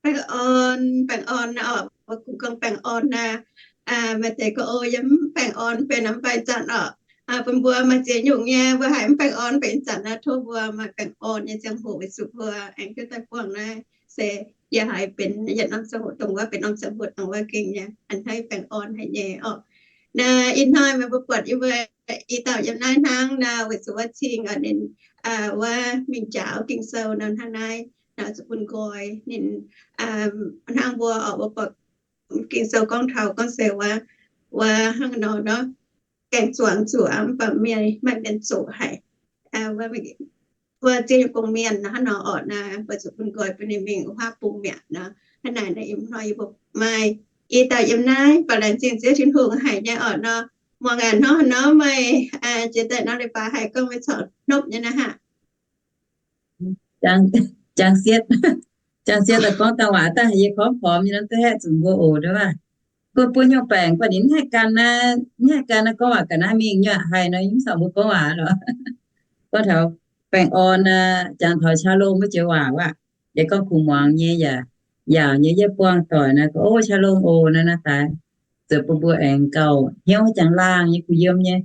Baengh orn, baengh orn naaiv oc, mbuo kungx gorngv baengh orn naaiv. Maaih deix gorngv, o, yie mv baengh orn benx mv baac ih zanc oc, bun mbuo maaih ziex nyungc nyei, mbuo haiz mv baengh orn benx ih zanc naaiv, tov mbuo maaih baengh orn nyei ziangh hoc weic zuqc mbuo aengx duqv daaih buangh naaiv se yie haiz benx yietc norm ziangh hoc dongh wuov, benx norm ziangh hoc dongh wuov gengh nyei a'hneiv baengh orn haic nyei oc. Naaiv ih hnoi meih mbuo buatc yie mbuo i dauh yiem naaiv hnangv naaiv weic zuqc wuov cing oc ninh wuov mingh njaaux Ging-Sou nor hnangv naaiv, naaiv zuqc bun nqoi ninh hnangv mbuo oc, mbuo buatc Ging-Sou gorngv taux gorngv se wuov, wuov hnangv nor nor, gaengh zuangx zuqc mv baac mienh, maaih mienh zoqc haic. Wuov ziex nyungc gong-mienh hnangv nor orqc naaiv, mbuo zuqc bun nqoi bun ninh mingh huaav bung mi'aqv nor. Hnangv naaic naaiv ih hnoi yie mbuo maaih i dauh yiem naaiv baac laengz zingh Ziouv Tin-Hungh haic nyei orqc nor. Muangx aac, hnangv nor meih jiex daaih nor leiz-baaix haih gorngv meih corc hnopv nyei naaiv haah. Jangx sietv, jangx sietv daaih gorngv dangh waac daaih yie gorngv pormx nyei nor duqv haeqv zuqc mbuo oc, duqv baac gunv buo nyungc baengc baac ninh mv haih gan naaiv, mv haih gan naaiv gorngv waac ga'naaiv mingh nyei, haiz nor yie mv corc mbuo gorngv waac lorqc. Gorngv taux baengh orn, jangx taux shalom wuov joux waac aqv. Yie gorngv kuv muangx nyei yaac, yaauc nyei yie buangh doic naaiv gorngv, o, shalom oc naaiv naaiv daaih, zoux bun mbuo aengx gauh hnyouv jangx laangh nyei kuh yiem nyei.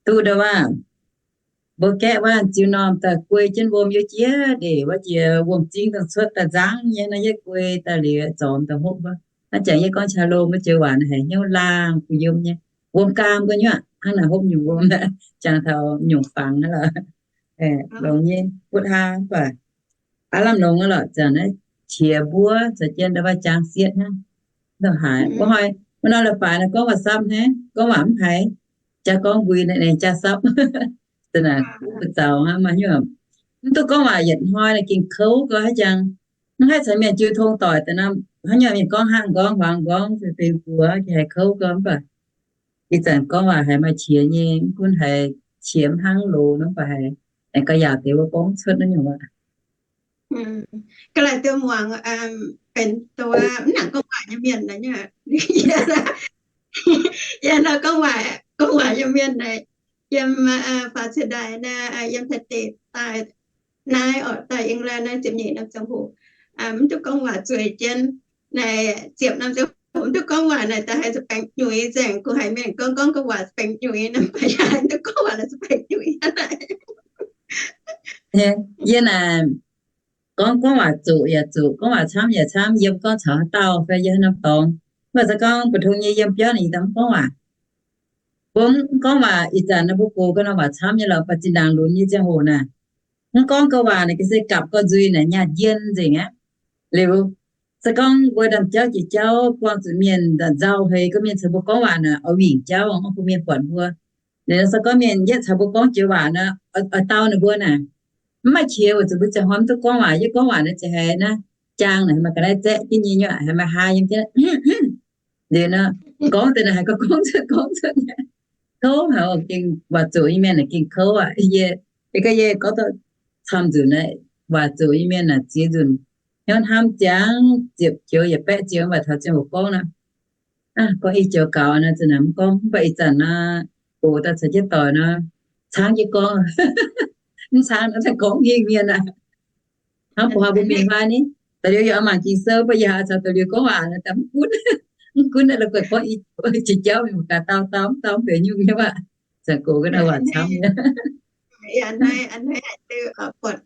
Duqv ndau waac mbuo gaeqv waac ziux normh daaih guei jienv wuom yiem jiex ndeic wuov jiex wuom-zingv daaih cuotv daaih nzangv nyei nor, yie guei daaih liuz zormx daaih hopv wuov. Hnangv jangx yie gorngv shalom wuov joux waac naaiv haiz hnyouv laangh kuh yiem nyei. Wuom gaam gu'nyuoqv hnangv naaic hopv nyungc wuom, jangx taux nyungc fangx hnangv lorqc. Longx nyei butv haa mv baac aav lamh longx aqv lorqc. Zanc naaiv qiex mbuov caux jienv ndau waac jangx sietv hnangv. Ndau haaix wuov hnoi wuov nor leiz-baaix naaiv gorngv waac sapv hnangv, gorngv waac mv haiz, jaa gorngv mbui naaiv jaa sapv. Zanc naaic kuv buoz zaux hnangv maaih hnyouv mv duqv gorngv waac yietc hnoi naaic gengh kouv gau haic jangx. Mv haih caux mienh jiu tong doic daaih nor, haaix nyungc mienh gorngv hnangv gorngv huaang gorngv fei fei mbuox gengh haiz kouv gau mv baac ih zanc gorngv waac haiz maaih qiex nyei, mv gunv haiz qiex mv hnangv loz nor mv baac haiz aengx gauh yaauc deix wuov gorngv cuotv naaiv nyungc waac. Ga'naaiv duqv muangx benx duqv mv nangc gorngv waac nyei mienh naaic, yie nor gorngv waac, gorngv waac nyei mienh naaic, yiem faaux ciex ndaaih naaiv, yiem Taiv deic daaih naaiv orqc, daaih England naaiv ziepc nyeic norm ziangh hoc, mv duqv gorngv waac zueiz jienv. Naaic ziepc norm ziangh hoc mv duqv gorngv waac naaic, da'haiz za'baengx nyuiz nzengc. Kungx haiz mienh gorngv, gorngv, gorngv waac za'baengx nyuiz nor, mv baac yaac mv duqv gorngv waac naaic za'baengx nyuiz. Yie naaic gorngv, gorngv waac zoqc yaac zoqc, gorngv waac camv yaac camv, yiem gorngv caux haaix dauh fai yiem haaix norm dorngx. Mv baac se gorngv mbu'ndongx nyei yiem biauv naaic yie daaih mv gorngv waac. Mbuo mv gorngv waac ih zanc naaiv mbuo gox ga'naaiv waac camv nyei lorqc, mv baac zinh ndaangc lunx nyei ziangh hoc naaic, mv gorngv ga'waac naaic ga'sie gapv ga'nzuih naaic nyaanh njien nzengc aqv. Liuz se gorngv mbuo ndaamv-jauv jiex jauv buangh zuqc mienh nzauh heix gorngv mienh caux mbuo gorngv waac naaic oix wingc jauv, mv bun mienh buatc mbuo. Liuz se gorngv mienh yietv caux mbuo gorngv joux waac naaic, oix dau ninh mbuo naaic, mv maaih qiex weic zuqc mbuo ziangh hnoi mv duqv gorngv waac. Yietv gorngv waac naaic ziouc haiz naaiv jaang naaic haaix maaih ga'naaiv zaeqv jienv nyei nyuoqc, haaix maaih haa yiem jienv. Liuz nor, gorngv deix naaic haiz gorngv, gorngv cuotv, gorngv cuotv nyei. Kouv haic, gengh waac zoqc nyei mienh naaic gengh kouv aqv. Yie, yie gorngv, yie gorngv camv nzunc naaic, waac zoqc nyei mienh naaic ziex nzunc hnyouv hnamv ziangx, ziepc joux yaac baeqv joux, mv baac taux ziangh hoc gorngv nor, gorngv i joux gaux nor, zanc naaic mv gorngv. Mv baac ih zanc nor, oc, daaih caux jienv doic nor, caangv jienv gorngv, mv caangv nor daaih gorngv hingh mienh aqv. Hnangv mbuo haa mbuo mingh hnoi ni, da'liuz yaac mangc Ging-Sou, mv baac yie haiz caux da'liuz gorngv waac naaic daaih mv gunv, mv gunv naaic la'guaih gorngv i joux jauv mingh mbuo gaax dau dau mv dau mv benx nyungc nyei aqv. Zanc gox ga'naaiv waac camv nyei. A'hneiv, a'hneiv haic, buatc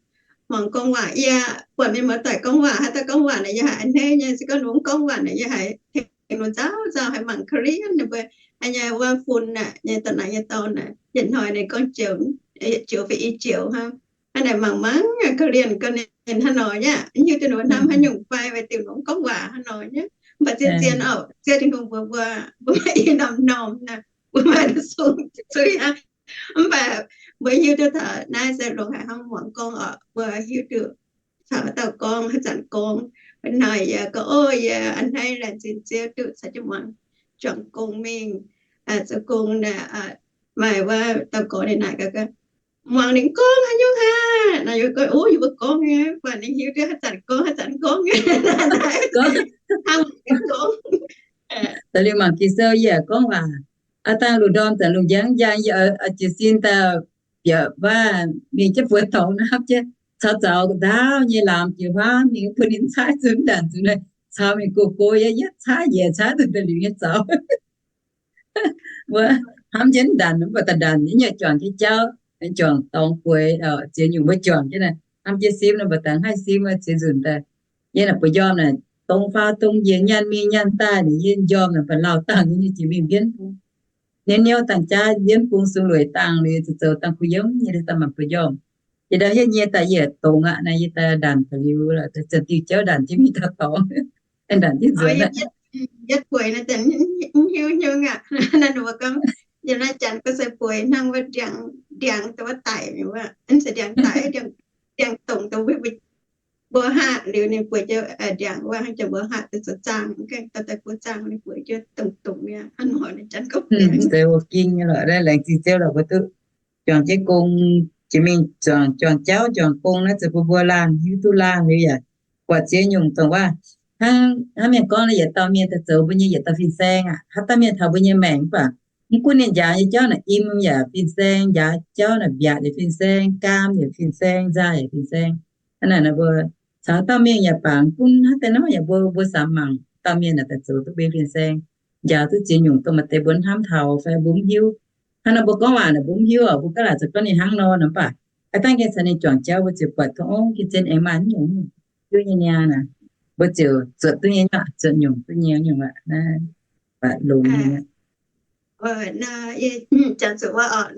muangx gorngv waac, yie buatc mienh muoz-doic gorngv waac, haaix dauh gorngv waac naaic yie haiz a'hneiv nyei. Se gorngv ninh mv gorngv waac naaic yie haiz tengx ninh nzauh nzauh, haiz mangc Korean ninh mbuo, a'nyei wuov fun naaic nyei, da'naaic nyei dorn naaic, yietc hnoi ninh gorngv joux, joux fai i joux hnangv. Hnangv naaic mangc mangc Korean gorngv ninh hnangv nor nyei, mv hiuv duqv ninh mbuo hnamv haaix nyungc fai, weic diuc ninh mv gorngv waac hnangv nor nyei. Mv baac zien zien oc, Ziouv Tin-Hungh mbuox mbuo, mbuo maaih i norm normh naaic, mbuo maaih sung zuiz aqv. Mv baac mbuo hiuv duqv taux naaiv se longc haic hnangv muangx gorngv oc, mbuo hiuv duqv taux haaix dauh gorngv, haaix zanc gorngv. Hnoi yie gorngv, o, yie a'hneiv laengz zingh Ziouv duqv caux jienv muangx juangc gong mingh zoux gong naaic, maaih wuov dauh gorx ninh naaic gaax, muangx ninh gorngv haaix nyungc aqv. Naaic yie gorngv, o, yie mbuo gorngv nyei, mv baac ninh hiuv duqv haaix zanc gorngv haaix zanc gorngv nyei. Hnangv gorngv, da'liuz mangc Ging-Sou yie gorngv waac, aav dangh lungh ndorm zanc lungh njang njang, yie jiez sin daaih bieqc waac mingh jienv buoz dorngx naaiv hapv jienv caux zaux ndaauv nyei laamz jiex huaav mingh bun ninh caaiv zunh ndaanc zunh naaiv. caux mingh gox gox yaac yietv caaiv njiec caaiv daaih liuz nyei zaux. Wuov hnamv jienv ndanc mv baac daaih ndanc nyei juangc jienv jauv, juangc dorngx bueix, ziex nyungc mbuo juangc jienv naaic, hnamv jienv simv nor mv baac daaih haih simv ziex nzunc daaih. Yie naaic bueix njormh naaic, dongh faaux dongh njiec nyaanh mingh nyaanh daaih naaic, yie njormh naaic mv baac lauh dangh nyei jiex mingh mbienv bung. Niouv niouv dangh jaav mbienv bung sung lueic dangh liuz, zoux zoux dangh kuh yiem nyei daaih mangc bueix njormh. Yie ndau hietv nyei daaih yie dongz aqv naaic, yie daaih ndanc taux liuz, zanc diuh jauv ndanc jienv mingh taux dorngx, ndanc jienv nzuonx aqv. Yietv bueix naaiv, mv hiuv hiuv aqv. Naaiv mbuo gorngv, yiem naaiv janx gorngv se bueix hnangv wuov ndiangx, ndiangx dongh wuov daic, mv zeiz ndiangx daic, ndiangx dongc dongh wuov mbuo haav liuz ninh bueix jienv ndiangx wuov, hnangv janx mbuo haav deix zoux zaangh, gaengh daaih daaih buov zaangh ninh bueix jienv dongc dongc mi'aqv. Hnangv nor ninh janx gorngv bueix. Mv zeiz wuov ging nyei lorqc, laengz zingh Ziouv lorqc mbuo duqv juangc jienv gong, jiex mingh juangc, juangc jauv juangc gong naaiv, zuqc bun mbuo laanh hiuv duqv laanh liuz yaac buatc ziex nyungc dongh wuov, hnangv, hnangv mienh gorngv naaic, yietc dauh mienh daaih zoux mbuo nyei yietc dauh fin-saeng aqv. Haaix dauh mienh taux mbuo nyei maengc mv baac mv gunv ninh njaaux nyei jauv naaic, im yaac fin-saeng, njaaux jauv naaic, mbiaatc yaac fin-saeng, gaam yaac fin-saeng, nzaah yaac fin-saeng. Hnangv naaic nor mbuo caux haaix dauh mienh yaac baac mv gunv hnangv deix nor yaac mbuo, mbuo samx mangc dauh mienh naaic daaih zoux duqv mbuo fin-saeng, njaaux duqv ziex nyungc dongh maaih deix mbuo hnamv taux fai mbuo mv hiuv. Hnangv nor mbuo gorngv waac naaic mbuo mv hiuv oc, mbuo gaav laaic zoux gorngv ninh hnangv nor nor mv baac, aa dangh gengh caux ninh juangc jauv mbuo ziouc buatc gorngv, ov, gengh zien aengx maaih mv nyungc hiuv nyei niaa naaic, mbuo ziouc zuotc duqv nyei, zuotc nyungc duqv nyei nyungc aqv. Naaiv baac longx nyei. Naaiv, janx zuqc wuov oc,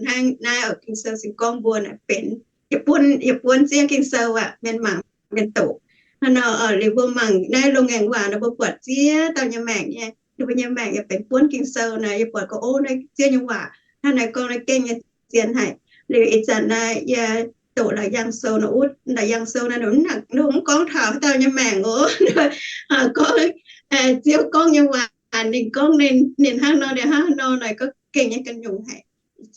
naaiv oc, Ging-Sou se gorngv mbuo naaic benx, yietc buonv, yietc buonv ziev Ging-Sou aqv, mienh mangc mienh doqc. Hnangv nor liuz mbuo mangc naaiv loz-ngaengc waac nor mbuo buatc ziex dauh nyei maengc nyei, ninh mbuo nyei maengc yaac benx buonv Ging-Sou naaic, yie buatc gorngv, ov, naaiv ziex nyei waac hnangv naaiv gorngv naaiv gengh nyei zien haic. Liuz ih zanc naaiv yie doqc Laauc Yaangh Sou nor, wuov Laauc Yaangh Sou naaiv ninh mv gorngv taux haaix dauh nyei maengc oc. Gorngv Ziouv gorngv nyei waac, ninh gorngv ninh, ninh hnangv nor, ninh hnangv nor naaic, gorngv gengh nyei ganh nyungc haic.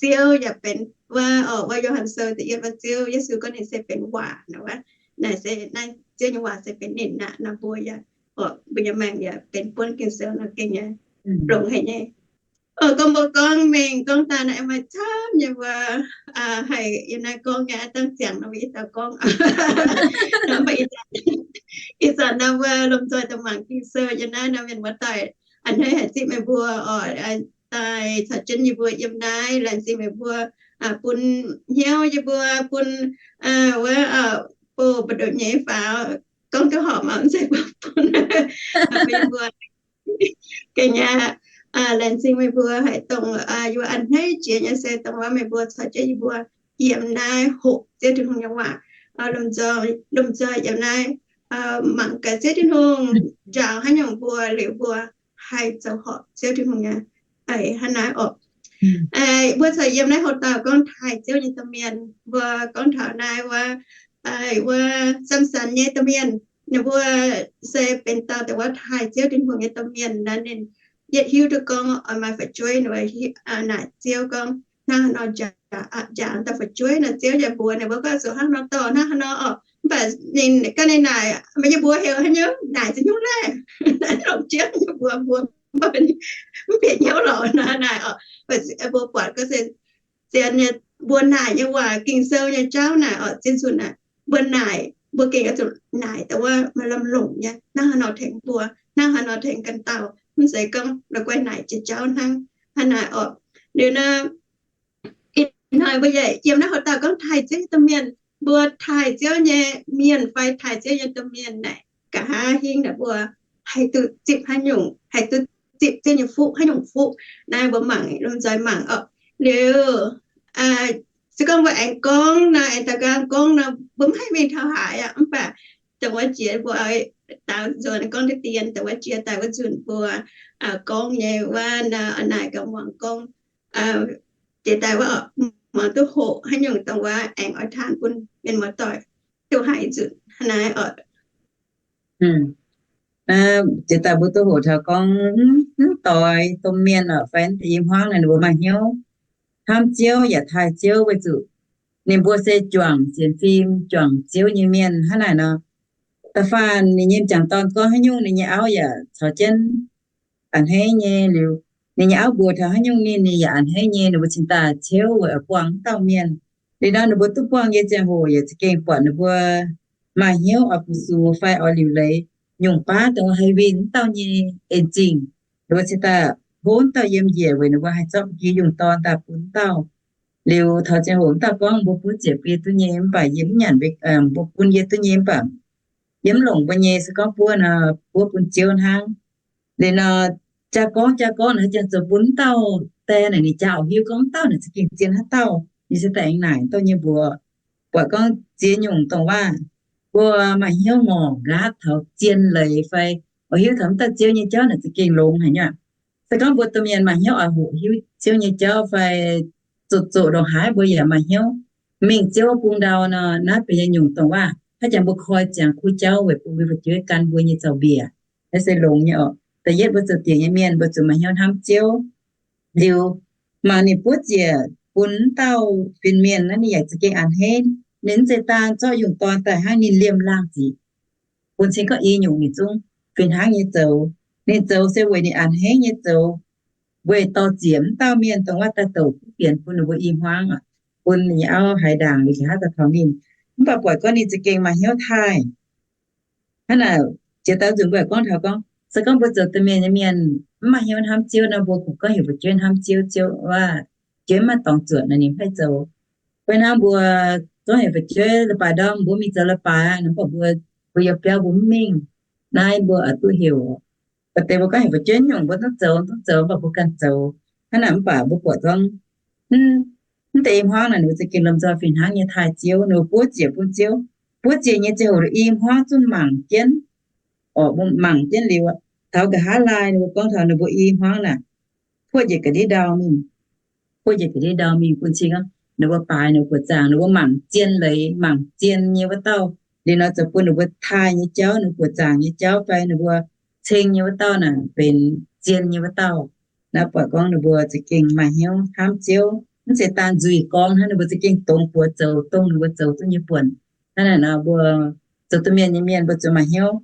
Ziouv yaac benx wuov, wuov Yo^han Sou da'yietv wuov, Ziouv Yesu gorngv ninh se benx waac nor wuov. Naaiv se, naaiv Ziouv nyei waac se benx ninh aqv nor, mbuo yaac, mbuo nyei maengc yaac benx buonv Ging-Sou nor gengh nyei longx haic nyei. Gorngv mbuo gorngv mingh gorngv daaih naaic, maaih camv nyei mbuo haih yiem naaiv gorngv nyei, dangh ziangx nor mbuo ih dauh gorngv. Ih zanc nor mbuo lomh nzoih daaih mangc Ging-Sou yiem naaiv nor, mienh muoz-doic, a'hneiv haic zipv meih mbuo oc, daaih caux jienv yie mbuo yiem naaiv, laengz zingh meih mbuo bun hnyouv yie mbuo, bun wuov, bun mbu'ndongx nyei faaux, gorngv duqv horpc mv zeiz bun, bun yie mbuo gengh aqv. Laengz zingh meih mbuo haic dongh yie mbuo a'hneiv jiex nyei se dongh wuov meih mbuo caux jienv yie mbuo yiem naaiv hoqc Ziouv Tin-Hungh nyei waac, lomh nzoih yiem naaiv mangc gaax Ziouv Tin-Hungh njaaux haaix nyungc mbuo liuz mbuo haih zoux horpc Ziouv Tin-Hungh nyei eix hnangv naaiv oc. Mbuo caux yiem naaiv hoqc dauh gorngv taaih Ziouv nyei domh mienh, mbuo gorngv taux naaiv wuov, wuov Samson nyei domh mienh, ninh mbuo se benx dauh dongh wuov taaih Ziouv Tin-Hungh nyei domh mienh naaiv. Ninh yietv hiuv duqv gorngv oix maaih fu'jueiv, ninh naaic Ziouv gorngv, hnangv haaix nor njaaux dauh fu'jueiv nor, Ziouv yaac mbuox ninh mbuo gorngv zuqc hnangv haaix nor dorh hnangv haaix nor oc. Mv baac ninh ganh ninh naaic, meih nyei mbuox heuc haaix nyungc? Naaic za'nyungc laeh. Naaiv longc Ziouv nyei mbuox mbuox mv bieqc hnyouv lorqc nor naaic oc. Mbuo buatc gorngv se zien nyei, mbuo naaic nyei waac, Ging-Sou nyei jauv naaic oc, zien zunh naaic, mbuo naaic mbuo gengh oix zuqc naaic dongh wuov maaih lamh longc nyei, hnangv haaix nor tengx mbuo, hnangv haaix nor tengx ganh dauh, mv zeiz gorngv la'guaih naaic jiex jauv hnangv. Hnangv naaic oc. Liuz nor, ih hnoi mbuo yaac yiem naaiv hoqc dauh gorngv taaih Ziouv nyei domh mienh. Mbuo taaih Ziouv nyei mienh fai taaih Ziouv nyei domh mienh naaic, nqa'haav hingv naaic mbuo haih duqv zipv haaix nyungc, haih duqv zipv Ziouv nyei fuqv haaix nyungc fuqv. Naaiv mbuo mangc, lomh nzoih mangc oc. Liuz se gorngv mbuo aengx gorngv nor, aengx daux nqaang gorngv nor, mbuo mv haih mingh taux haaix aqv. Mv baac dongh wuov jiex mbuo daaux nzuonx gorngv deix dien, dongh wuov jiex daaih wuov nzunc mbuo gorngv nyei wuov, naaic gaax muangx gorngv, jiex daaih wuov muangx duqv hoqc haaix nyungc dongh wuov aengx oix taan bun mienh muoz-doic duqv haiz nzunc hnangv naaiv oc. Jiex daaih mbuo duqv hoqc taux gorngv mv doix domh mienh oc, fai da'nyeic hmuangv naaic ninh mbuo maaih hnyouv hnamv Ziouv yaac taaih Ziouv weic zuqc ninh mbuo se juangc sienx fim, juangc Ziouv nyei mienh hnangv naaic nor. Da'faanh ninh nyei m'jangc dorn gorngv haaix nyungc ninh nyei auv yaac caux jienv a'hneiv nyei. Liuz ninh nyei auv mbuox taux haaix nyungc ninh, ninh yaac a'hneiv nyei. Ninh mbuo cingx daaih ciouv weic oix buangh wuov dauh mienh. Liuz nor ninh mbuo duqv buangh nyei ziangh hoc yaac za'gengh buatc ninh mbuo maaih hnyouv oix fu-sux fai oix liuc leiz. nyungc baav dongh haih winh wuov dauh nyei en zingh. Ninh mbuo cingx daaih hlo wuov dauh yiem njiec weic ninh mbuo haih zorqv ba'gi yungh dorn daaih bun wuov dauh. Liuz taux ziangh hoc wuov dauh gorngv, mbuo buov ziec bun yie duqv nyei mv baac yie mv nyanc, mbuo bun yie duqv nyei mv baac yie mv longc mbuo nyei, se gorngv buov nor buov bun Ziouv hnangv. Liuz nor, jaa gorngv jaa gorngv naaic, haaix zanc zoux bun wuov dauh die naaic, ninh jaa oix hiuv gorngv wuov dauh naaic za'gengh zien haaix dauh, ninh se daaih aengx naaic dauh nyei mbuox. Buatc gorngv ziex nyungc dongh waac, mbuo maaih hnyouv ngorc nqaatv taux zien leiz fai oix hiuv taux wuov dauh Ziouv nyei jauv naaic za'gengh longx haic nyei aqv. Se gorngv mbuo domh mienh maaih hnyouv oix hoqc hiuv Ziouv nyei jauv fai zoqc zoqc ndongc haaix mbuo yaac maaih hnyouv mingh Ziouv wuov bung ndau nor, naaiv benx yietc nyungc dongh waac haaix zanc mbuo koi ziangx kuv jauv weic bun mbuo fu'jueiv gan mbuo nyei zaux-mbiec. Naaiv se longx nyei oc. Da'yietv, mbuo zoux diex nyei mienh mbuo zuqc maaih hnyouv hnamv Ziouv. Liuz, mangc ninh buov ziec bun wuov dauh fin-mienh naaiv, ninh yaac za'gengh a'hneiv. Ninh mv zeiz daan zorqv yungh dorn daaih hnangv, ninh liemh laangh ziqc bun cing gorngv i nyungc ninh zungv fih hnangv nyei zoux. Ninh zoux se weic ninh a'hneiv nyei zoux, weic dorh ziec wuov dauh mienh dongh waac daaih douc kuv fienx bun ninh mbuo i hmuangv, bun ninh nyei auv haaix ndaangc liuz nqa'haav daaih taux ninh. Mv baac buatc gorngv ninh za'gengh maaih hnyouv taaih. Hnangv naaic, jiex dauh nzunc mbuo gorngv taux gorngv, se gorngv mbuo zoux domh mienh nyei mienh mv maaih hnyouv hnamv Ziouv nor, mbuo kungx gorngv heuc fu'jueiv hnamv Ziouv, Ziouv waac, Ziouv maiv dorngx zuotc naaic ninh mv haih zoux. Fai hnangv mbuo gorngv heuc fu'jueiv leiz-baaix ndorm mbuo mingh zoux leiz-baaix, mv baac mbuo, mbuo yiem biauv mbuo mv mingh, naaiv mbuo oix duqv heuc. Baac deix mbuo gorngv heuc fu'jueiv nyungc mbuo duqv zoux, duqv zoux, mv baac mbuo ganh zoux. Hnangv naaic mv baac mbuo buatc gorngv mv deix i hmuangv naaic ninh mbuo za'gengh lomh nzoih fih hnangv nyei taaih Ziouv, ninh mbuo buov ziec bun Ziouv. Buov ziec nyei ziangh hoc i hmuangv zungv mangc jienv, oc, mangc jienv liuz, taux nqa'haav laai ninh mbuo gorngv taux ninh mbuo i hmuangv naaic, puoqv njiec ga'ndiev ndau mingh, puoqv njiec ga'ndiev ndau mingh bun cing gorngv ninh mbuo baaix ninh mbuo buoqc zaangc, ninh mbuo mangc zien leiz, mangc zien nyei wuov dauh. Liuz nor zoux bun ninh mbuo taaih nyei jauv, ninh mbuo buoqc zaangc nyei jauv fai ninh mbuo ceng nyei wuov dauh naaic benx zien nyei wuov dauh. Naaiv buatc gorngv ninh mbuo za'gengh maaih hnyouv hnamv Ziouv, mv zeiz daan nzuih gorngv hnangv, ninh mbuo za'gengh dongz buoz zoux dongh ninh mbuo zoux duqv nyei buonc. Hnangv naaic nor mbuo zoux domh mienh nyei mienh mbuo zuqc maaih hnyouv